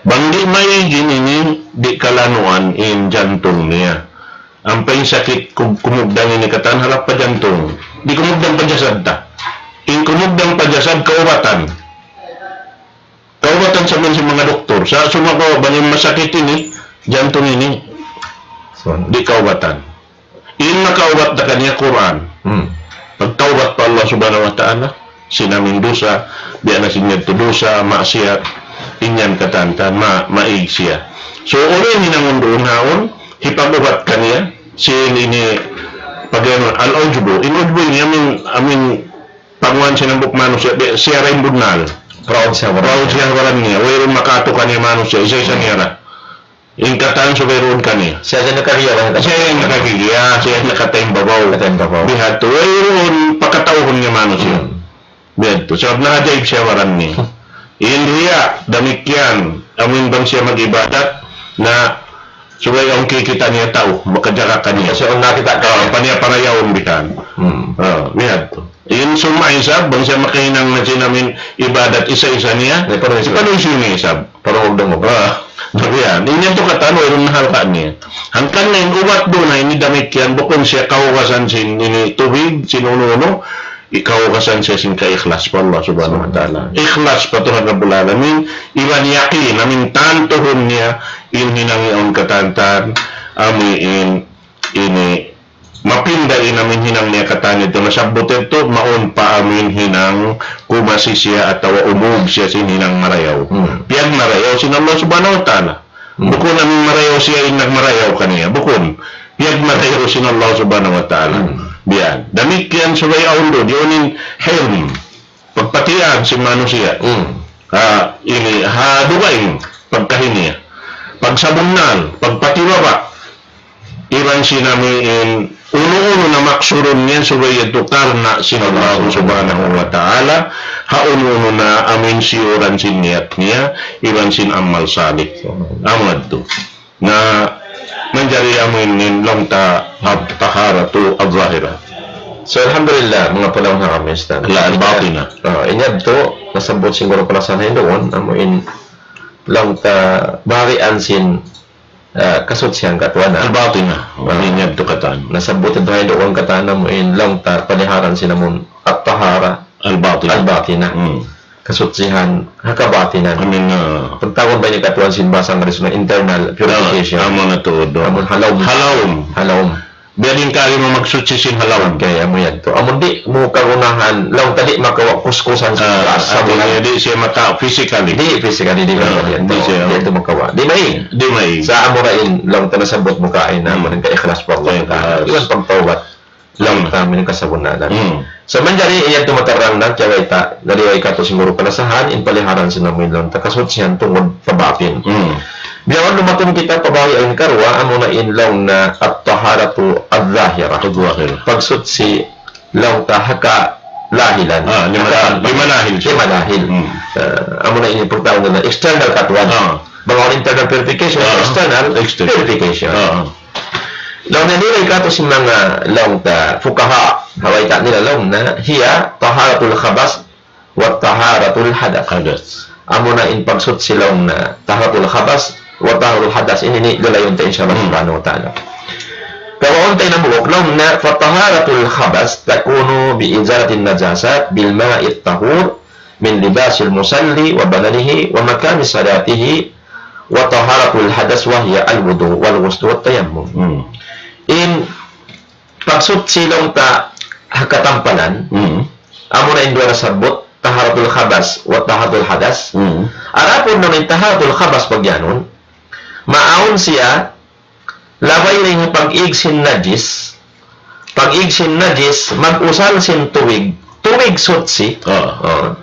Bang di' maig in ini, di' kalanuan in jantung niya. Ampa in sakit ku-, kumugdang ini katan harap pa jantung. Di' kumugdang pa jasad ta. In kumugdang pa jasad, kaubatan. Kaubatan sa' man sin manga doktor. Sa' sumagawa' bang in masakit ini, jantung ini, So, di' kaubatan. In makaubat da kaniya Qur'an. Hmm. Pagtaubat pa Allah Subhanahu wa Ta'ala, sin amuin dusa, biya' na sin yadtu dusa, maksiyat, in yan katantan, ma-, maig siya. So, unu in hinangun duun haun, hipag-ubat kaniya, sin ini, pag-, al-ujbu. In ujbu ini, amuin, amuin, panguhan sin hambuuk manusiya', be, siya ra in bunnal. Proud siya, proud siya, baran niya. Wayruun makaatu kaniya manusiya', isa-isa niya ra. In katan subay duun kaniya. Siya, siya nakahiya, kan? Siya in nakahiya, siya in nakataimbabaw. Nakataimbabaw. Bihadtu, wayruun pakatauhun niya manusiya'. Hmm. Bihadtu. Sabab naajaib siya baran niya. In riya, damikkiyan, amuin bang siya mag-ibadat, Na, subay awn kikita' niya tau, makajaga kaniya. Kasi awn nakita' kaniya. Ah, pa niya parayawun bihan. Hmm. Ah, niya to. In summa isab, bang siya makahinang na sin amin ibadat isa-isa niya, ipanuwi siya. Ipanuwi siya isab. Parungug-dungug. Ah, bihan. In yan to katan, wayruun na halga' niya. Hangkan na in ubat duun na ini damikkiyan, bukun siya kahugasan sin ini tubig, sin unu-unu, i-, kahugasan siya sin kaikhlas pa Allah Subhanahu wa Ta'ala. Ikhlas pa Tuhan Rabbul Alamin, iban yakin, amin tantuhun niya, in hinang yaun katan-katan, amu in, ini, mapinda in amin hinang niya katan itu, nasabbut itu, mawn pa amin hinang kumasi siya atawa umug siya sin hinang marayaw. Hmm. Piyagmarayaw sin Allah Subhanahu wa Ta'ala. Hmm. Bukun amin marayaw siya in nagmarayaw kaniya. Bukun. Piyagmarayaw sin Allah Subhanahu wa Ta'ala. Hmm. Biya' yan. Damikkiyan subay awn duun, yaun in hilm. Pagpatiyaan sin manusiya'. Hmm. Ah, ini, ha dugaing pagkahi niya. Pagsabunnal, pagpatibaba'. Iban sin amin unu-unu na maksurun niya subay yadtu karna' sin Allah Subhanahu wa Ta'ala, ha unu-unu na amin siyuran sin niyat niya, iban sin amal salih. Amu yadtu. Na manjari amu in laung ta at-taharatu az-zahira. So, alhamdulillah, manga panaw na kami, Ustaz. La, al-batina. Ah, in yadtu, nasabbut sin guru palasahan duun, amu in laung ta bahagian sin ah, kasuchihan katuan, ah. Al-batina. Ah. In yadtu katan. Nasabbut yadtu ha dugaing katan amu in laung ta paliharan sin amun at-tahara. Al-batina. Al-batina. Hmm. Kasuchihan ha kabatinan. Amin, ah. Pagtawagun ba ini katuan sin bahasa Anggalis na internal purification. Ah, amu na tuud. Amun ha lawm. Ha lawm. Ha lawm. Biya' diin kari mu magsuchi sin ha lawm. Okay, amu yadtu. Amun di' mu kagunahan, laung ta di' makawa' kuskusan sin, ah, taas sa bulan. Di' siya maka physically. Di' physically, di' makawa' yadtu. Di' siya. Di' yadtu makawa'. Di' maig. Di' maig. Sa' amu ra in, laung ta nasabbut mu kaina, hmm, amu in kaikhlas pa Allah Ta'ala. Ikhlas. Iban pagtawbat. Laung ta amu in kasabunnalan. Hmm. Sa' manjari yadtu matarang na, kiyabayta', na di' way katu' sin guru palasahan, in paliharan sin amu in laung ta kasuchihan tungud pa batin. Hmm. Bihaun lumatun kita pa bahagian karuwa, amu na in laung na at-taharatu az-zahira. Az-zahira. Pagsuchi laung ta ha kalahilan. Ah, lima lah-, lima lahil. Lima lahil. Hmm. Ah, amu na in pagtawagun na external katuan. Ah. Bang awn internal purification, ah, external, external purification. Ah. Laung na nila ikatu sin manga laung ta fuqaha, ha bayta' nila laung na, hiya taharatul khabas wa taharatul hadas. Hadas. Amu na in pagsuchi laung na taharatul khabas wa taharatul hadas. Ini in lalayun ta, insha Allah, hmm, subhanahu wa ta'ala. Kawaun ta in hambuuk laung na, فتطهير الخبث تكون بإزالة النجاسة بالماء الطهور من لباس المصلي وبدنه ومكان صلاته، وطهارة الحدث وهي الوضوء والغسل والتيمم. Hmm. In pagsuchi laung ta ha katampanan, hmm, amu na in duwa nasabbut, taharatul khabas wa taharatul hadas. Hmm. Adapun laung in taharatul khabas pagyanun, maawn siya, labay dayn ha pag-ig sin najis, pag-ig sin najis, mag-usal sin tubig, tubig suchi. Ah. Oh.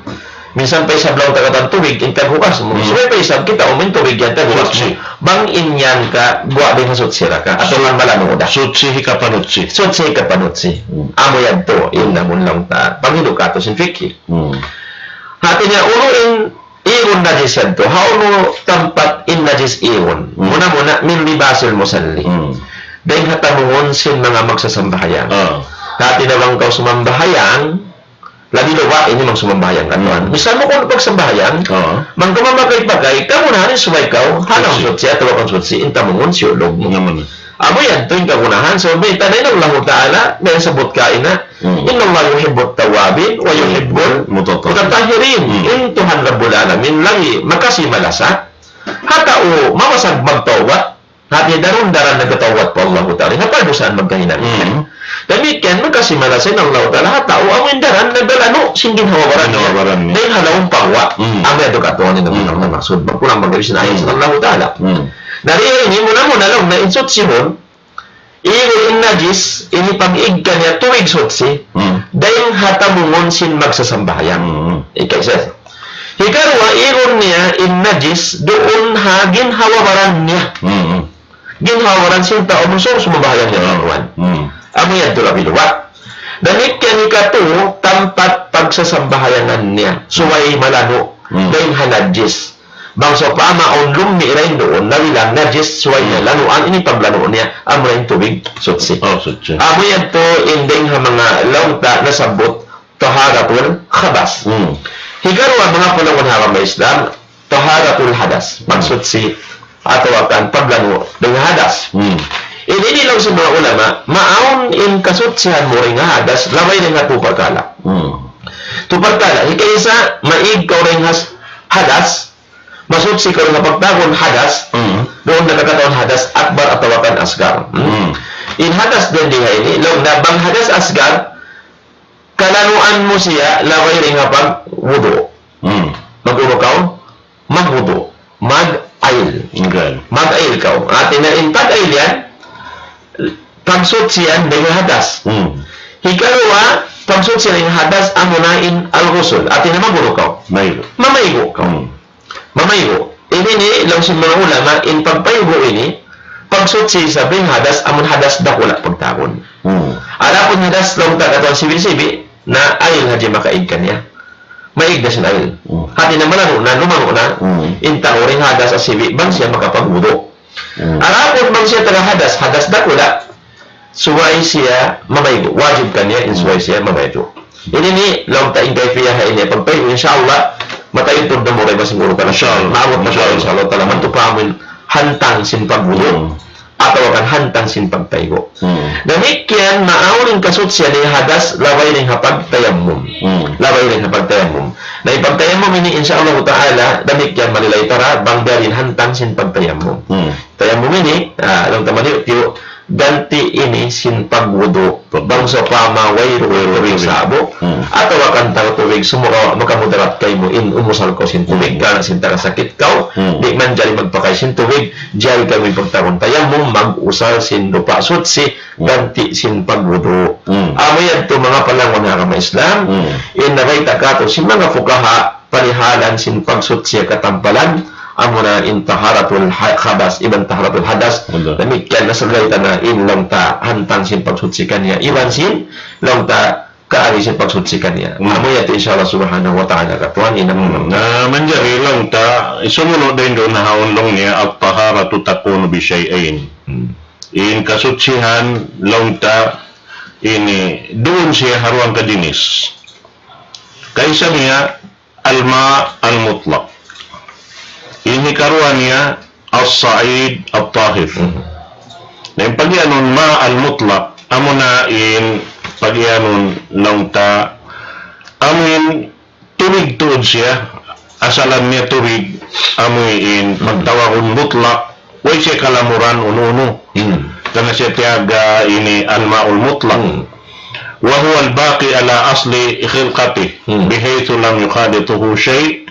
Minsan pa isab laung ta katan tubig, in taghugas mu. Hmm. Subay pa isab kita', um, in tubig yan taghugas mu. Suchi. Bang in yan ka, guwa' dayn ha suchi ra ka. Atawa kan malanu' da. Suchi hikapanuchi. Suchi hikapanuchi. Hmm. Amu yadtu, in amun laung ta paghindu' katu' sin fikhi. Hmm. Hati niya, unu in igun najis yadtu. Hawnu tampat in najis igun. Hmm. Muna-muna, من لباس المصلي. Hmm. Dayn ha tamungun sin manga magsasambahayang. Ah. Hati niya bang kaw sumambahayang, labi-labi ini bang sumambahayang katuan. Hmm. Misal mu kunu' pagsambahayang, ah, bang kaw mamakay-pakay, kagunahan in subay kaw ha lawm suchi atawa kan suchi in tamungun siyulug mu. Naman. Amu yadtu in kagunahan, sabab bayta' na in Allahu Ta'ala, nasabbut kaina, hmm, إن الله يحب التوابين ويحب المتطهرين. Hmm. In Tuhan Rabbul Alamin, lagi' makasi malasa ha tau mamasag magtawbat, hati daran-daran nagtawbat pa Allahu Ta'ala, ha pardusahan magkahinang. Hmm. Damikkiyan, makasi malasa in Allahu Ta'ala ha tau amu in daran naglalanu' sin ginhawa-baran niya. Ginhawa-baran niya. Dayn ha lawm paguwa'. Hmm. Amu yadtu katuan in, hmm, maksud. Magkulang maglabi sin ayat sin, hmm, Allahu Ta'ala. Hmm. Dari ini muna-muna laung na in suchihun, igun in najis, ini pag-ig kaniya tubig suchi, hmm, dayn ha tamungun sin magsasambahayang. Hmm. Ikaisa. Hikaruwa, igun niya in najis duun ha ginhawa-baran niya. Hmm. Ginhawa-baran sin tau amun sumambahayang niya, hmm, katuan. Hmm. Amu yadtu labi-labi. Damikkiyan hikatu, tampat pagsasambahayangan niya. Subay malanu', hmm, dayn ha najis. Bang sawpama awn lummi' dayn duun, labi lang najis, subay niya lanuan, ini paglanu' niya, amura in tubig suchi. Oh, suchi. Amu yadtu in dayng ha manga laung ta nasabbut taharatul khabas. Hmm. Hikaruwa, manga palangwan ha agama Islam, taharatul hadas. Hmm. Pagsuchi atawa kan paglanu' dayn ha hadas. Hmm. Ini laung sin manga ulama, maawn in kasuchihan mu dayn ha hadas, labay dayn ha tu parkala'. Hmm. Tu parkala', hikaisa, maig kaw dayn ha hadas, masuchi kaw dayn ha pagtawagun hadas, hmm, duun na kakaun hadas akbar atawa kan asgar. Hmm? Hmm. In hadas dayn di ha ini, laung na bang hadas asgar, kalanuan mu siya, labay dayn ha pagwudu'. Hmm. Magwudu' kaw, magwudu'. Mag-ayil. Okay. Mag-ayil kaw. Hati niya in pag-ayil yan, pagsuchi yan dayn ha hadas. Hmm. Hikaruwa, pagsuchi dayn ha hadas, amuna in al-ghusl. Hati niya magwudu' kaw. Maygu'. Mamaygu' kaw. Hmm. Mamaygu'. Ini ini, laung sin manga ulama, in pagpaygu' ini, pagsuchi isab dayn ha hadas, amun hadas dakula' pagtawagun. Hmm. Adapun hadas laung ta katan sibi'-sibi', na ayil hadja makaig kaniya. Maig da sin ayil. Hmm. Hati niya malanu' na, lumanu' na, hmm, in tau dayn ha hadas asibi', bang siya makapagwudu'. Hmm. Adapun bang siya taga hadas, hadas dakula', subay siya mamaygu'. Wajib kaniya in subay siya mamaygu'. Ini ini, laung ta in kayfiyah ini, pagpaygu', insya Allah, mataud tuud na mura iban sin guru ka na. Insya Allah. Maabut na, insya Allah, insya Allah ta'ala, mantupa amun hantang sin pagwudu'. Hmm. Atawa kan hantang sin pagpaygu'. Hmm. Damikkiyan, maawn in kasuchihan dayn ha hadas, labay dayn ha pagtayammum. Hmm. Labay dayn ha pagtayammum. Na in pagtayammum ini, insya Allah ta'ala, damikkiyan malilay tara, bang biya' diin hantang sin pagtayammum. Hmm. Tayammum ini, ah, laung ta maniyu'-tiyu', ganti' ini sin pagwudu'. Bang sawpama wayruun tubig sa'bu, hmm, atawa kan tagtubig sumagawa' makamudarat kaymu in umusal kaw sin tubig, hmm, karna' sin taga sakit kaw, hmm, di' manjari magpakay sin tubig, jari kaymu pagtawagun tayammum, mag-usal sin lupa' suchi, hmm, ganti' sin pagwudu'. Hmm. Amu yadtu manga palangwan ha agama Islam, hmm, in nabayta' katu' sin manga fuqaha, parihalan sin pagsuchi katampalan, amuna in taharatul ha-, khabas, iban taharatul hadas. Betul. Damikkiyan na saglay ta na in laung ta hantang sin pagsuchi kaniya, iban sin laung ta kaagi sin pagsuchi kaniya. Hmm. Amu yadtu insya Allah subhanahu wa ta'ala katuan in amu. Hmm. Na manjari laung ta, sumunu' dayn duun ha awn laung niya, at-taharatu takunu bi shay'ayn. Hmm. In kasuchihan laung ta ini duun siya ha duwa kajinis. Kaisa niya, al-ma' al-mutlaq. In hikaruwa niya, as-sa'id at-tahir. Mhm. Na in pagiyanun ma' al-mutlaq, amuna in pagiyanun laung ta, amu in tubig tuud siya, asalan niya tubig, amu in, hmm, pagtawagun mutlaq, way siya kalamuran unu-unu. Hmm. Karna' siya tiyawag ini al-ma'ul mutlaq. Hmm. وهو الباقي على أصل خلقته، hmm, بحيث لم يخالطه شيء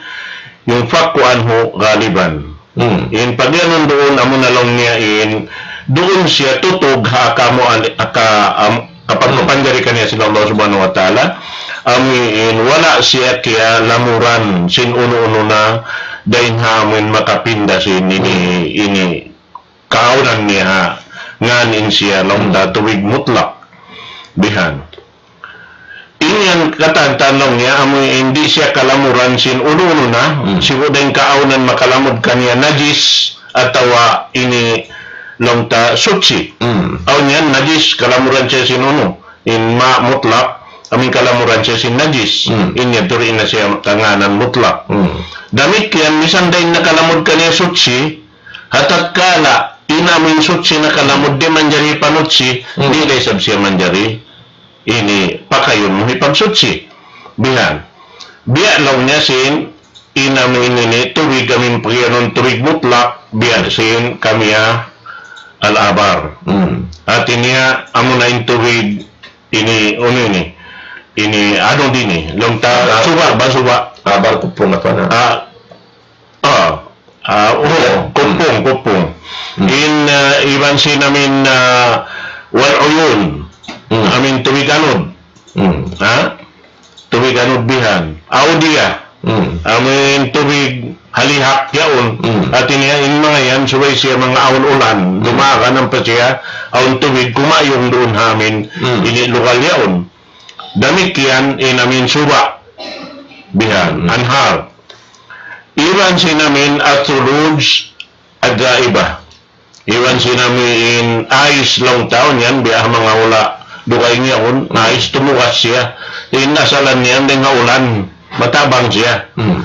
ينفك عنه غالبا. Hmm. In pagiyanun duun amu na laung niya in duun siya tutug ha kamu al-, aka-, am-, kapag kapanjari kaniya sin Allah Subhanahu wa Ta'ala, amu in wala' siya kiyalamuran sin unu-unu na dayn ha amu in makapinda sin ini, hmm, ini kaawnan niya ha ngan in siya laung ta, hmm, tubig mutlaq. Bihan. In yan katan-katan laung niya, amu in di' siya kalamuran sin unu-unu na, hmm, sibu' da in kaawnan makalamud kaniya najis, atawa ini laung ta suchi. Hmm. Awn yan najis, kalamuran siya sin unu. In ma' mutlaq, amu in kalamuran siya sin najis. Hmm. In yan turi na siya kangānan mutlaq. Hmm. Damikkiyan, misan da in nakalamud kaniya suchi, ha tatkala in amu in suchi nakalamud di' manjari panuchi, hmm, di' da isab siya manjari ini pakayun mu hipagsuchi. Bihan. Biya' laung niya sin, in amu in ini tubig amu in pagiyanun tubig mutlaq, biya' sin kamiya al-abar. Hmm. Hati niya, amu na in tubig ini, unu ini, ini, anu di ini, laung ta, abar. Suba', ba suba'. Abar kupung atawa na. Ah, Ah, ah, oo, hmm, kupung, kupung. Hmm. In, ah, iban sin amu in, ah, wal uyun. Hmm. Amu in tubig anud. Hmm. Ha? Tubig anud bihan. Awdiya. Hmm. Amu in tubig halihak yaun. Hmm. Hati niya in manga yan, subay siya manga awn ulan. Hmm. Dumagan ampa siya, awn tubig kumayung duun ha amu in, hmm, ini lugal yaun. Damikkiyan in amu in suba'. Bihan, hmm, anhar. Iban sin amin الثلوج الذائبة. Iban sin amin ais laung ta, yan, biya' ha manga hula' dugaing yaun, ais tumugas siya. In asalan niya, dayn ha ulan, matabang siya. Hmm.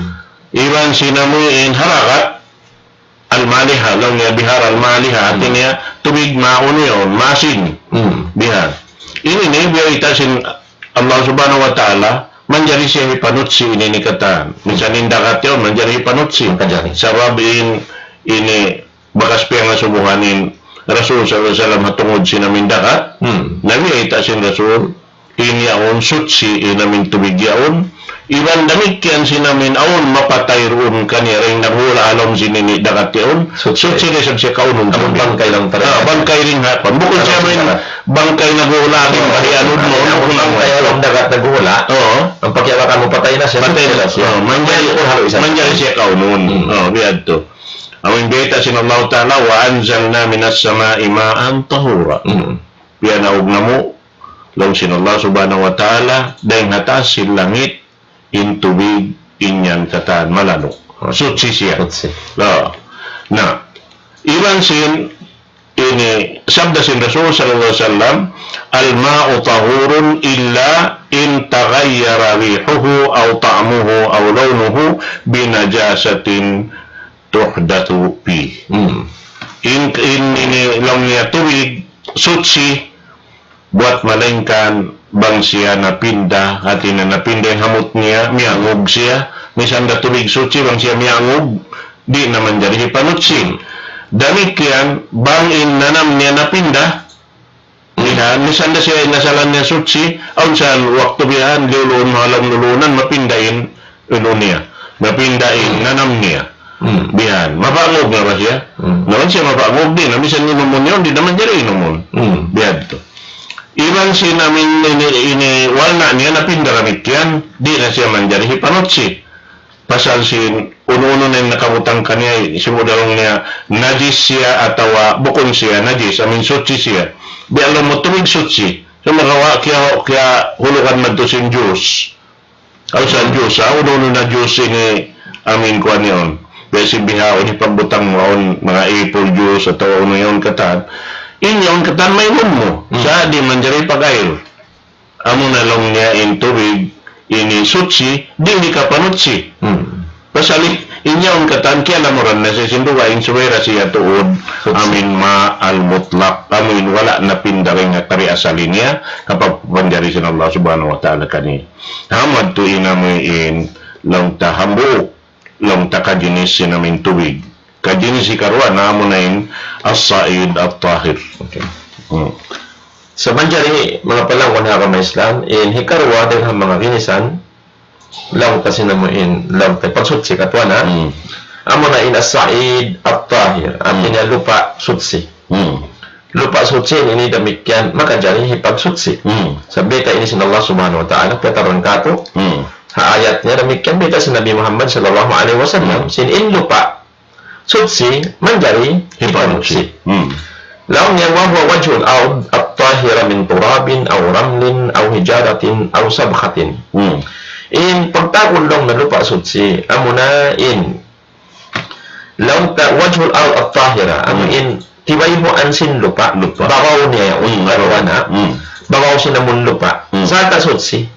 Iban sin amin harakat المالحة, laung niya بحار المالحة, hati niya tubig maunu yaun, masin. Hmm. Bihan. Ini ini, biya' bayta' sin Allah Subhanahu wa Ta'ala, manjari siya hipanutsi ini ini katan. Minsan in dagat yaun, manjari hipanutsi. Manjari. Sabab in, ini bakas piyangasubuhan in Rasul sallallahu alayhi wasallam ha tungud sin amin dagat. Hmm. Na biya' bayta' sin Rasul, in yaun sutsi in amin tubig yaun. Iban damikkiyan sin amin awn mapatay duun kaniya dayn ha hula' ha lawm sin ini dagat yaun. Sutsi. Sutsi da isab siya kaunun. Amun bangkay laung ta. Ah, bangkay dayn ha. Bukun siya amin bangkay naghula' dayn ha bahi anud mu. Amun bangkay ha lawm dagat naghula'. Oo. Amu pagka bang mapatay na siya. Patay na siya. Oo, manjari, manjari halu isab. Manjari siya kaunun. Hmm. Oo, biya' yadtu. Amun bayta' sin Allah Ta'ala, وأنزلنا من السماء ماء طهورا. Hmm. Piyanaug namu', laung sin Allah Subhanahu wa Ta'ala, dayn ha taas sin langit, in tubig, in yan katan malaluk. Sutsi siya. Sutsi. Na, na, iban sin, ini, sabda sin Rasul sallallahu alayhi wasallam, الماء طهور إلا إن تغير ريحه أو طعمه أو لونه بنجاسة تحدث فيه. Hmm. In, in, ini, laung niya tubig, sutsi, buwat malaingkan bang siya napinda, hati niya napinda in hamut niya, miyangug siya, misan da tubig sutsi bang siya miyangug, di' na manjari hipanutsi. Damikkiyan, bang in nanam niya napinda, bihan, misan da siya in asalan niya sutsi, awn sa waktu bihan, liyuluun, ha lawm luluunan, mapinda in unu niya. Mapinda in nanam niya. Hmm. Bihan. Mapangug na ba siya? Hmm. Na bang siya mapangug, di' na, misan inumun niya, di' na manjari inumun. Hmm. Biya' yadtu. Iban sin amin ini, ini walna' niya napinda damikkiyan, di' na siya manjari hipanutsi. Pasal sin unu-unu na in nakabutang kaniya, sibu' da laung niya, najis siya atawa bukun siya najis, amin sutsi siya. Biya' laung mu tubig sutsi. Sumagawa' kiya, kiyahulugan madtu sin juice. Aw sa juice, ha? Unu-unu na juice ini, amin kuwan yaun. Biya' sin bihaun, hipagbutang mu, awn manga apple juice, atawa unu yaun katan. In yaun katan, mainum mu. Hmm. Sa' di' manjari pag-air. Amuna laung niya in tubig, ini sutsi, di' hikapanutsi. Hmm. Pasal in yaun katan, kiyalamuran na siya sin dugaing subay da siya tuud, sutsi. Amin ma al-mutlaq, amin wala' napinda dayn ha kari asali niya, kapagpanjari sin Allah Subhanahu wa Ta'ala kaniya. Hamad tu in amuin laung ta hambuuk, laung ta kajinis sin amuin tubig. Kajinis hikaruwa na amuna in as-sa'id at-tahir. Okay. Hmm. Sa' manjari manga palangwan ha agama Islam, in hikaruwa dayn ha manga ginisan, laung ta sin amuin, laung ta pagsutsi katuan, ha? Hmm. Amuna in as-sa'id at-tahir. Hati niya lupa' sutsi. Hmm. Lupa' sutsi ini damikkiyan makajari hipagsutsi. Hmm. Sabab bayta' ini sin Allah Subhanahu wa Ta'ala, piyataran katu'. Hmm. Ha ayat niya damikkiyan bayta' sin Nabi Muhammad sallallahu alayhi wasallam, hmm, sin in lupa' sutsi manjari hipagsutsi. Hipagsutsi. Hmm. Laung niya, وهو وجه الأرض الطاهرة من تراب أو رمل أو حجارة أو صبخة. Hmm. In pagtawagun laung na lupa' sutsi, amuna in laung ta وجه الأرض الطاهرة, amu, hmm, in tibayhuan sin lupa'. Lupa'. Babaw niya, hmm, babaw na. Hmm. Babaw sin amun lupa'. Hmm. Sarta' sutsi.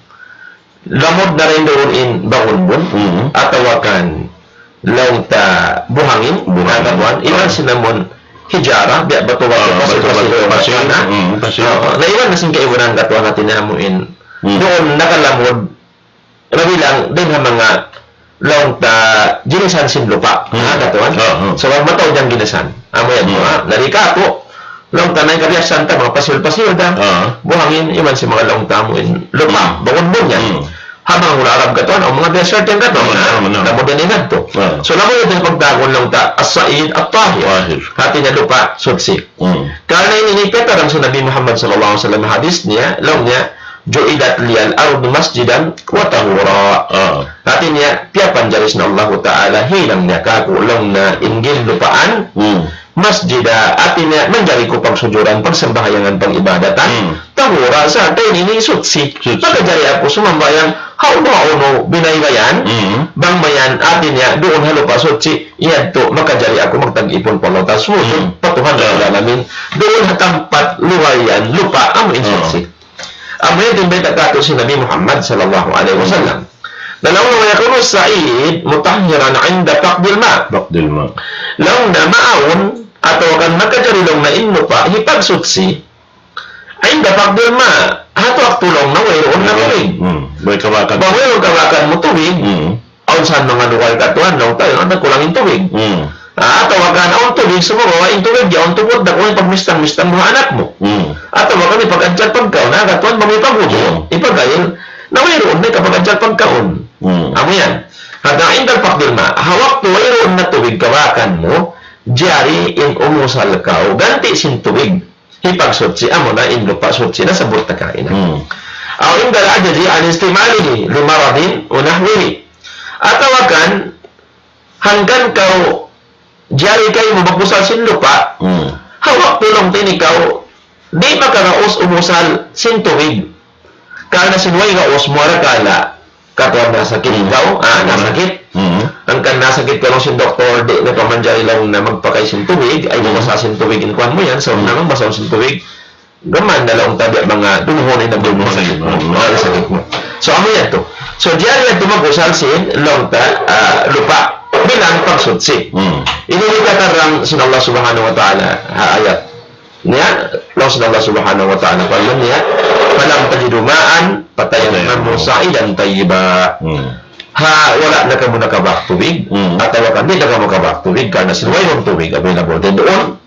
Lamud na dayn duun in bagunbun, hmm, atawa kan laung ta buhangin, buhangin, katuan, iban, oh, sin amun hijara, biya' batu-batu, ah, pasir, batu-batu, pasir, pasir, pasir, na. Hmm, pasir. Oo, na iban na sin kaibanan katuan hati niya amuin. Hmm. Duun nakalamud, mabilang dayn ha manga laung ta ginisan sin lupa'. Hmm. Ha, katuan? Oo, oo. Sabab mataud yan ginisan. Amu yan, hmm, ha? Na di' katu', laung ta na in kabiyasahan ta, manga pasil-pasil ta. Oo. Buhangin, iban sin manga laung ta amuin lupa'. Hmm. Bagunbun yan. Hmm. Ha manga hula' Arab katuan, awn manga desert yan katuan. Awn, ha? Awn, awn. Lamud yan in yadtu. Oo. So, lamud yan pagtawagun laung ta, as-sa'id at-tahir. Tahir. Hati niya lupa' sutsi. Hmm. Karna' ini, ini piyataran sin Nabi Muhammad sallallahu alayhi wasallam hadis niya, laung niya, جعلت لي الأرض مسجدا وطهورا. Ah. Hati niya, piyapanjari sin Allahu Ta'ala hinang niya kāku' laung niya in ginlupaan, hmm, masjida, hati niya manjari ku pagsujuran, pagsambahayangan, pag-ibadatan, Hmm. tahura, sarta' ini in suchi. Suchi. Makajari aku sumambahayang, hawnu-hawnu binaybayan, Hmm. bang mayan, hati niya, duun ha lupa' suchi, yadtu, makajari aku magtag-ipun pa Allah Ta'ala, sumujud, Hmm. pa Tuhan Rabbul Alamin, duun ha tampat luwayan, lupa', amu in Hmm. suchi. Amu yan in bayta' kātu' sin Nabi Muhammad sallallahu alayhi wasallam. Na laung niya, ويكون الصعيد مطهرا عند فقد الماء. فقد الماء. Laung niya maawn, atawa kan makajari laung niya in lupa', hipagsuchi, عند فقد الماء, ha waktu laung niya wayruun na tubig. Hmm. Bang wayruun kabakan mu tubig, Hmm. awn sa manga luhay katuan, laung ta, awn na kulang in tubig. Hmm. Ah, atawa kan awn tubig, sumagawa' in tubig, yaun tubud, dakuha in pagmistang-mistang mu ha anak mu. Hmm. Atawa kan hipag-adjang pagkaun, ha katuan, bang hipagwudu', Hmm. hipag-ayil, na wayruun na hikapag-adjang pagkaun. Hmm. Amu yan. Hangkan عند فقد الماء, ha waktu wayruun na tubig kabakan mu, jari in umusal kaw, ganti' sin tubig. Hipagsuchi, amu na in lupa' suchi nasabbut ta kaina. Hmm. أو عند العجز عن استعماله لمرض ونحوه. Atawa kan, hangkan kaw jari kaymu mag-usal sin lupa', Hmm. ha waktu laung ta ini kaw, di' makaraus umusal sin tubig. Karna' sin way gaus mu arakala', katuan nasakit Hmm. kaw, ah, Hmm. nasakit. Hmm. Hangkan nasakit kaw laung sin doktor, di' na kaw manjari laung niya magpakay sin tubig, ay Hmm. mabasa' sin tubig, in kuwan mu yan, sa' Hmm. na mabasa' sin tubig, gām na laung ta biya' manga dunuhun in nagdunuhun. Hmm. Ah, nasakit mu. So, amu yadtu. So, jari yadtu mag-usal sin laung ta, ah, lupa'. Bilang pagsuchi. Hmm. Ini in katarang sin Allah Subhanahu wa Ta'ala, ha ayat. Niya, laung sin Allah Subhanahu wa Ta'ala, parman niya, فلم تجدوا ماء فتيمموا صعيدا طيبا. Hmm. Ha, wala' na kamu nakabak tubig, Hmm. atawa kan di' na kamu kabak tubig, karna' sin wayruun tubig available duun.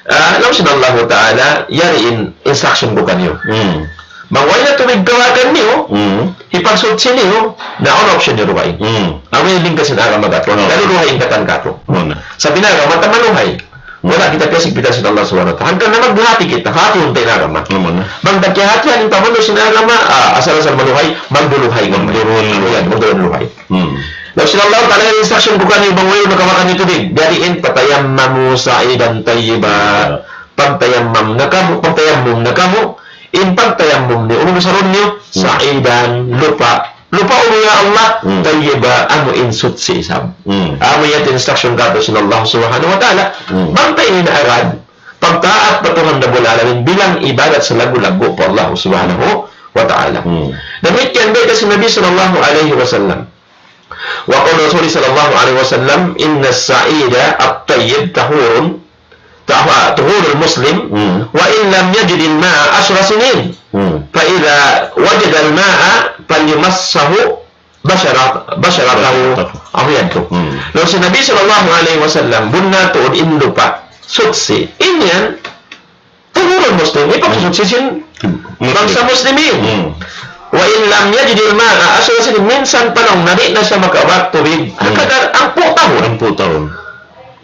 Ah, laung sin Allah Ta'ala, yari in instruction ku kaniyu. Hmm. Bang way na tubig kabakan niyu, Hmm. hipagsuchi niyu, na awn option niyu dugaing. Hmm. Amu in lingkas sin agama katu'. Hmm. Dayn ha dugaing katan katu'. Hmm. Sa' in agama ta maluhay. Wala' kita piyasigpitan sin Allah Subhanahu wa Ta'ala. Hangkan na maghati kita, hati unta in agama. Amu na. Bang ta kiyahatihan in pamandu' sin agama, ah, asal-asal maluhay, magduluhay. Magduluhay. Yan, magduluhay. Hmm. Laung sin Allah Ta'ala, in instruction ku kaniyu bang way na kabakan niyu tubig. Jari in, فتيمموا صعيدا طيبا. Pagtayammam na kamu, pagtayammum na kamu, in pagtayammum niyu, unu in usarun niyu, Hmm. صعيدا, lupa'. Lupa' unu, ya Allah, Hmm. طيبا, amu in suchi isab. Hmm. Amu yan in instruction katu' sin Allah Subhanahu wa Ta'ala. Hmm. Bang ta ini naagad, pagtaat pa Tuhan Rabbul Alamin, bilang ibadat salaggu'-laggu' pa Allah Subhanahu wa Ta'ala. Hmm. Damikkiyan bayta' sin Nabi sallallahu alayhi wasallam. وقول رسول صلى الله عليه وسلم: إن الصعيد الطيب طهور، طه-، طهور المسلم، Hmm. وإن لم يجد الماء عشر سنين، Hmm. فإذا وجد الماء فليمسه بشرة-، بشرته. Amu yadtu. Hmm. Laung sin Nabi sallallahu alayhi wasallam, bunnal tuud in lupa', suchi. In yan, طهور المسلم, hipagsuchi sin Hmm. bangsa Muslimin. Hmm. وإن لم يجد الماء عشر سنين, minsan pa laung niya di' na siya makabak tubig. Hmm. Hangkadar hangpu' tahun. Hangpu' tahun.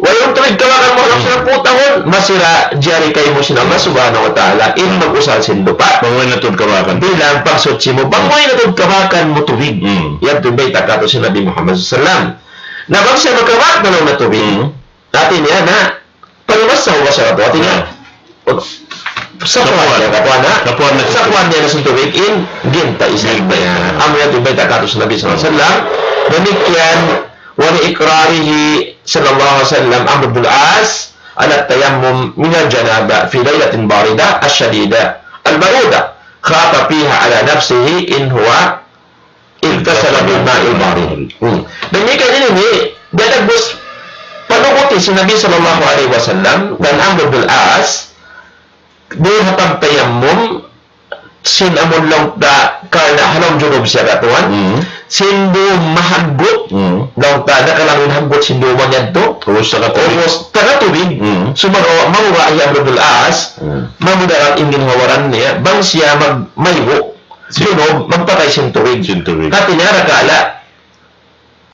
Wayruun tubig kabakan mu, Hmm. hangpu' tahun, masi ra jari kaymu sin Allah Subhanahu wa Ta'ala, in Hmm. mag-usal sin lupa'. Bang way na tuud kabakan. Bilang pagsuchi mu, bang Hmm. way na tuud kabakan mu tubig. Hmm. Yadtu in bayta' katu' sin Nabi Muhammad sallallahu alayhi wasallam. Na bang siya makabak na laung niya tubig. Hmm. Hati niya na, فليمسه بشرته. Hati niya, Hmm. sakuan niya, Sakuan. sakuan niya. Sakuan niya. Sakuan niya na sin tubig in ginta isab niya. Ginta. Amu yan in bayta' katu' sin Nabi sallallahu alayhi wasallam. Damikkiyan, ولإقراره صلى الله عليه وسلم عمرو بن العاص على التيمم من الجنابة في ليلة باردة شديدة البرودة، خاف فيها على نفسه إن هو اغتسل بالماء البارد. Hmm. Damikkiyan ini, dagbus panukuti sin Nabi sallallahu alayhi wasallam kan Amr bin Al-As, di ha pagtayammum, sin amun laung ta, karna' ha lawm junub siya katuan, Hmm. sin dum mahaggut, Hmm. laung ta, nakalangun haggut sin dum niya yadtu, Ubus taga tubig. Ubus taga tubig, Hmm. sumagawa' mabura' hi Amr bin Al-As, Hmm. mamudarat in ginhawa-baran niya, bang siya mag-, maygu', Sin- junub, magpatay sin tubig. Sin tubig. Hati niya, arakala',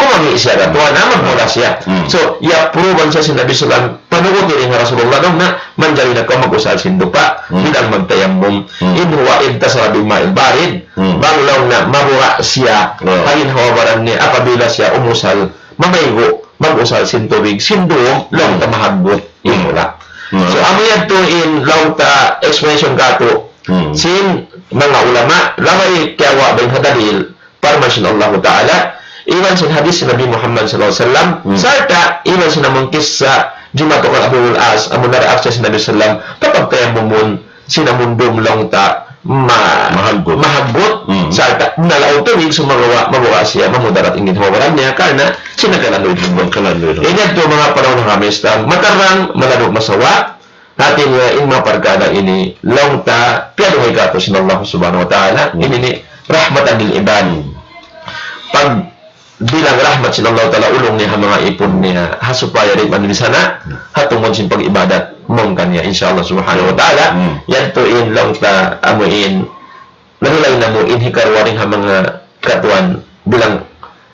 kumangi' siya katuan, na magmula siya. Hmm. So, ya pruban siya sin Nabi sallam, panugut ini ha Rasulullah, laung niya, manjari na kaw mag-usal sin dupa, hmm, bilang magtayammum. Hmm. إن هو إلا اغتسل بماء بارد. Hmm. Bang laung niya, mabura' siya, oh, ha ginhawa-baran niya, apabila siya umusal, mamaygu', mag-usal sin tubig, sin dum, laung ta mahaggut, hmm, imula. Hmm. So, amu yadtu in laung ta explanation katu', hmm, sin manga ulama, laung ta kiyawa' dayn ha dalil, parman sin Allahu Ta'ala, iban sin hadith sin Nabi Muhammad sallallahu alayhi wasallam, hmm, sarta' iban sin amun kissa, jimatu kan Amr ibn al-As, amun naraak siya sin Nabi sallam, papagtayammumun, sin amun dum laung ta, ma-, mahaggut, mahaggut, hmm, sarta' nalaw tubig, sumagawa', mabuga' siya, mamudarat in ginhawa-baran niya, karna' sin nagkalanduy. Nagkalanduy. Ini yadtu manga panaw na kami, matarang, malandu' masawa, hati niya in manga parkala' ini, laung ta, piyaduhay katu' sin Allah Subhanahu wa Ta'ala, hmm, ini ini رحمة للعباد. Pagbilang rahmat sin Allah Ta'ala, ulung niya ha manga ipun niya, ha supaya di' man misana, ha tungud sin pag-ibadat, mawn kaniya, insya Allah Subhanahu wa Ta'ala, hmm, yadtu in laung ta, amu in, nalulay namu' in hikaruwa dayn ha manga katuan bilang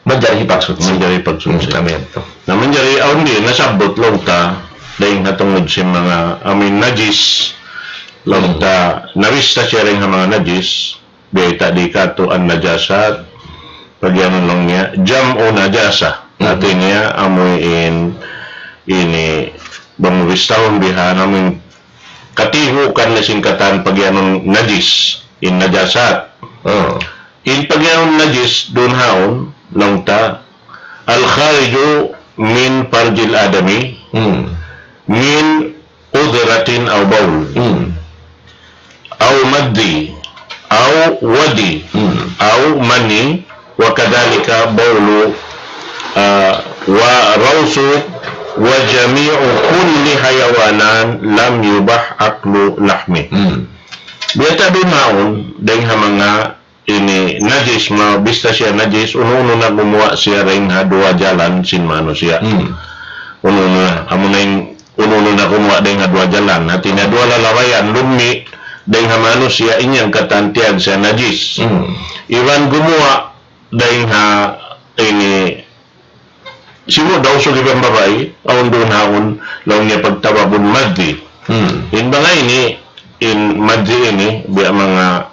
manjari hipagsuchi. Manjari hipagsuchi. Hmm, amu yadtu. Na manjari awn di' nasabbut laung ta, dayn ha tungud sin manga amu in najis, laung ta, hmm, nabista siya dayn ha manga najis, biyayta' di katu' an-najasat, pagiyanun laung niya, jam'u najasa. Hmm. Hati niya, amu in, ini, bang mu bistahun bihan, amu in katibuukan na sin katan pagiyanun najis, in najasat. Oh. In pagiyanun najis, duun haun, laung ta, الخارج من فرج الآدمي، hmm, من قذرة أو بول، hmm, أو مذي، أو ودي، hmm, أو مني، وكذلك بول، ah, وروث، وجميع كل حيوان لم يبح أكل لحمه. Hmm. Biyayta' duun haun, dayn ha manga ini najis, mabista siya najis, unu-unu na gumuwa' siya dayn ha duwa jalan sin manusiya'. Hmm. Unu-unu na, amu na in unu-unu na gumuwa' dayn ha duwa jalan. Hati niya duwa lalawayan, lummi' dayn ha manusiya', in yan katan tiyawag siya najis. Hmm. Iban gumuwa' dayn ha ini sibu' da usug iban babai, awn duun haun, laung niya pagtawag madhi. Hmm. In manga ini, in madhi ini, biya' manga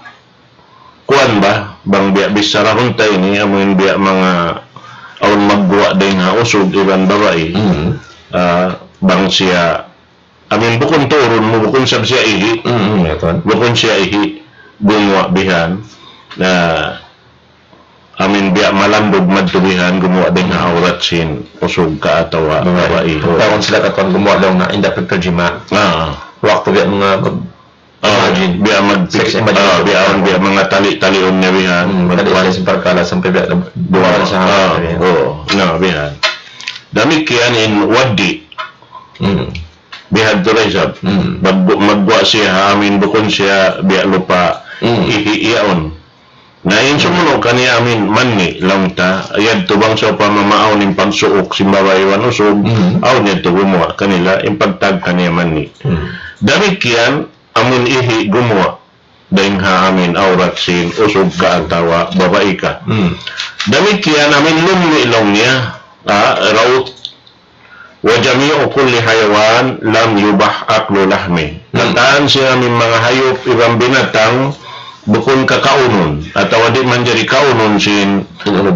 kuwan ba, bang biya' bichara hunta ini, amu in biya' manga awn magguwa' dayn ha usug iban babai. Hmm. Ah, bang siya, amu in bukun turun mu, bukun sab siya ihi'. Hmm, ya tuwan. Bukun siya ihi', gumuwa' bihan. Na, amu in biya' malandug madtu bihan, gumuwa' dayn ha awrat sin usug ka atawa babai. Babai. Tawagun sila katan gumuwa' laung na inda pagtarjima. Ah. Waktu biya' manga mag-, ah, imagine. Biya' mag-, sex imagine. Ah, biya' awn, biya' manga tali-taliun niya bihan. Hmm, tali-tali sin parkala' sampay biya' duwa sa, ah, biya'. Oo, na, bihan. Damikkiyan in waddi. Hmm. Bihadtu da isab. Hmm. Maggu-, magguwa' siya ha amu in bukun siya biya' lupa. Hmm. Ihi' yaun. Na in sumunu' kaniya amu in manni laung ta, yadtu bang sawpama awn in pagsuuk sin babai iban usug, hmm, awn yadtu gumuwa' kanila, in pagtawag kaniya manni. Hmm. Damikkiyan, amu in ihi' gumuwa' dayn ha amu in awrat sin usug ka atawa babai ka. Hmm. Damikkiyan amu in lummi' laung niya, ah, rawth, وجميع كل حيوان لم يبح أكل لحمه. Hmm. Katan sin amu in manga hayup iban binatang bukun kakaunun, atawa di' manjari kaunun sin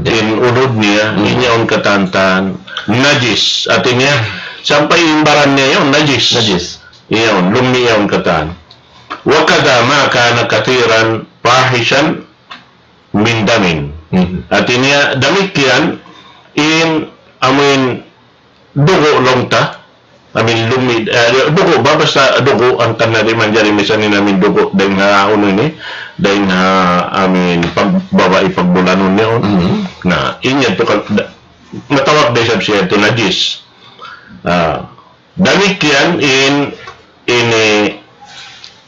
in unud niya, hmm, in yaun katan-katan najis. Hati niya, sampay in baran niya yaun najis. Najis. Yaun, lummi' yaun katan. وكذا ما كان كثيرا فاحشا من دم. Hmm. Hati niya, damikkiyan in amu in dugu' laung ta, amu in lummi', eh, dugu' ba, basta dugu' hangkan na di' manjari misan in amu in dugu' dayn ha unu ini, dayn ha amu in pag-, babai pagbulanun niya yaun. Hmm. Na, in yan tu kal-, da-, matawag da isab siya tu najis. Ah, damikkiyan in, ini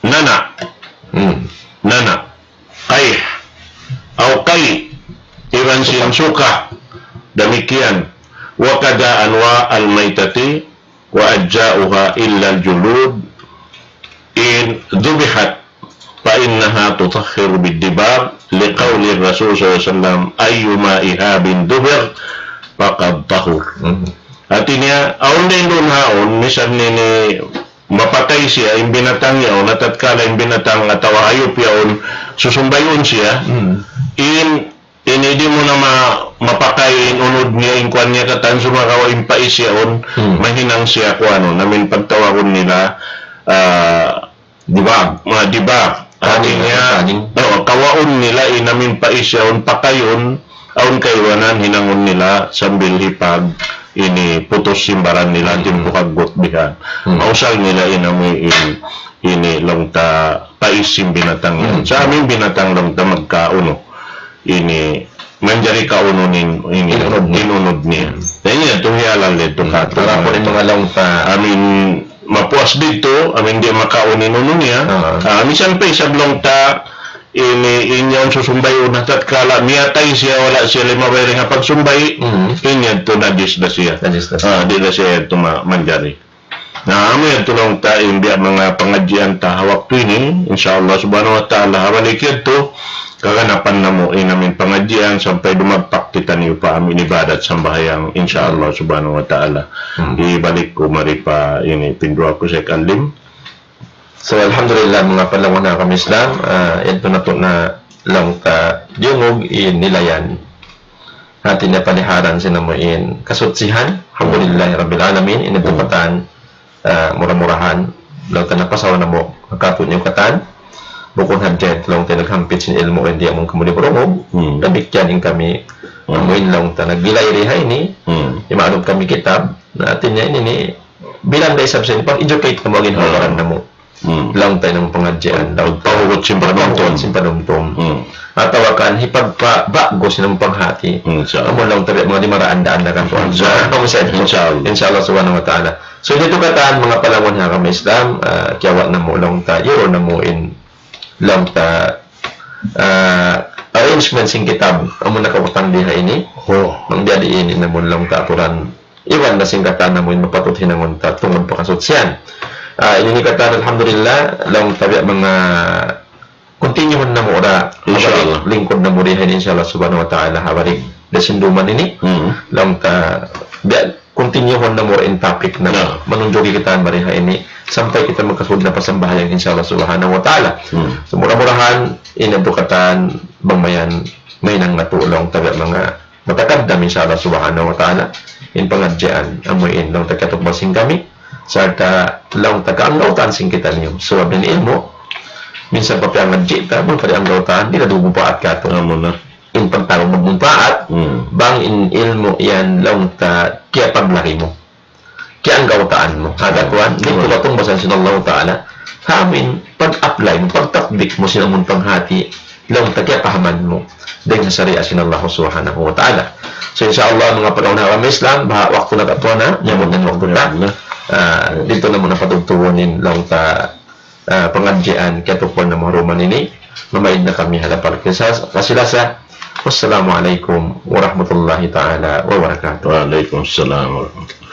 nana'. Hmm. Nana'. Qayh. Aw qayh. Iban sin suka. Damikkiyan. وكذا أنواع الميتة وأجزاؤها إلا الجلود إن ذبحت فإنها تطهر بالدباغ، لقول الرسول صلى الله عليه وسلم: أيما إهاب دبغ فقد طهر. Hati niya, awn da in duun haun, misan ini mapatay siya, in binatang yaun, na tatkala in binatang atawa hayup yaun, susumbayun siya, in, ini di' mu na ma-, mapakay in unud niya, in kuwan niya katan, sumagawa' in pais yaun, mahinang siya kuwan, amu in pagtawagun nila, ah, Dibag. Ah, dibag. Hati niya, kawaun nila in amu in pais yaun, pakayun, awn kaibanan hinangun nila sambil hipag ini putus sin baran nila, timpu kaggut bihan. Mausal nila in amu in, ini laung ta pais sin binatang yan. Sa amu in binatang laung ta magkaunu. Ini manjari kaunun in, ini, in unud niya. Na ini, atu hiyalal yadtu katu'. Para pun in manga laung ta. Amu in mapuas didtu, amu in di' makaun in unu niya. Ah, misan pa isab laung ta, ini, in yaun susumbayun na tatkala miyatay siya, wala' siya limabay dayn ha pagsumbay, in yadtu najis da siya. Najis da siya. Ah, di' da siya yadtu ma-, manjari. Na, amu yadtu laung ta in biya' manga pangadjian ta ha waktu ini, insya Allah subhanahu wa ta'ala, ha balik yadtu, kaganapan namu' in amu in pangadjian sampay dumagpak kitaniyu pa amu in ibadat sambahayang, insya Allah subhanahu wa ta'ala. Hibalik ku mari pa ini pinduwa ku Sheikh Alim. So, alhamdulillah, manga palangga' ha agama Islam, ah, yadtu natu' na laung ta diyungug in nilayan. Hati niya paliharan sin amu in kasutsihan. Alhamdulillahi Rabbil Alamin. Ini tupatan, ah, mura-murahan. Laung ta napasawa namu' ha katu' niyu katan. Bukun hadja laung ta naghampit sin ilmu' in di' amun kamu di' marungug. Damikkiyan in kami. Amu in laung ta naglilay di ha ini. Imaanun kami kitab. Na hati niya ini, ini bilang da isab sin pag-educate namu' agi ha baran namu'. Laung ta in pangadjian, laung ta pagpahugut sin panumtum. Pagpahugut sin panumtum. Atawa kan hipagpaba'gu sin amu panghati. Insya Allah. Amu laung ta biya' manga di' maraandaan na kan Tuhan. Insya Allah. Insya Allah. Insya Allah subhanahu wa ta'ala. So, yadtu katan manga palangga' ha agama Islam, ah, kiyawa' namu' laung ta, yuru namu' in laung ta, ah, arrangement sin kitab, amu nakautang di ha ini. Oh. Bang biya' diin in amu laung ta aturan iban da sin katan amu in mapatut hinangun ta tungud pa kasutsihan. Ah, ini katan alhamdulillah, laung ta biya' manga continue namu' da, insya Allah, lingkud namu' di ha ini, insya Allah subhanahu wa ta'ala, ha balik da sin duman ini, laung ta biya' continue namu' in topic na manunjuki kita mari ha ini, sampay kita magkasud na pa sambahayang, insya Allah subhanahu wa ta'ala. So, mura-murahan, ini yadtu katan bang mayan, mahinang natu' laung ta biya' manga matakaddam, insya Allah subhanahu wa ta'ala, in pangadjian, amu in laung ta katukbal sin kami, sarta' laung ta kaanggawtaan sin kitaniyu. Sabab in ilmu', minsan pa piyangadji' ta, bang pa di' anggawtaan, di' na dumapaat katu'. Amu na. In pagtawagun magmumpaat, bang in ilmu' yan laung ta kiyapaglari mu. Kiyaanggawtaan mu. Hada kuwan, di' ku katungbasan sin Allah Ta'ala. Amu in pag-apply mu, pagtatbik mu sin amun panghati, laung ta kiyapahaman mu dayn ha sariat sin Allah Subhanahu wa Ta'ala. So, insya Allah, manga palangga' ha agama Islam, baha' waktu na katu' na, niyabut na in waktu ta. Ah, didtu namu' na patugtugun in laung ta, ah, pangadjian, kiyatukbal namu' ha duman ini, mamaid na kami ha lapal kasi-lasa. Wassalamu alaykum warahmatullahi ta'ala wabarakatuh. Wa alaykum salam warahmatullahi.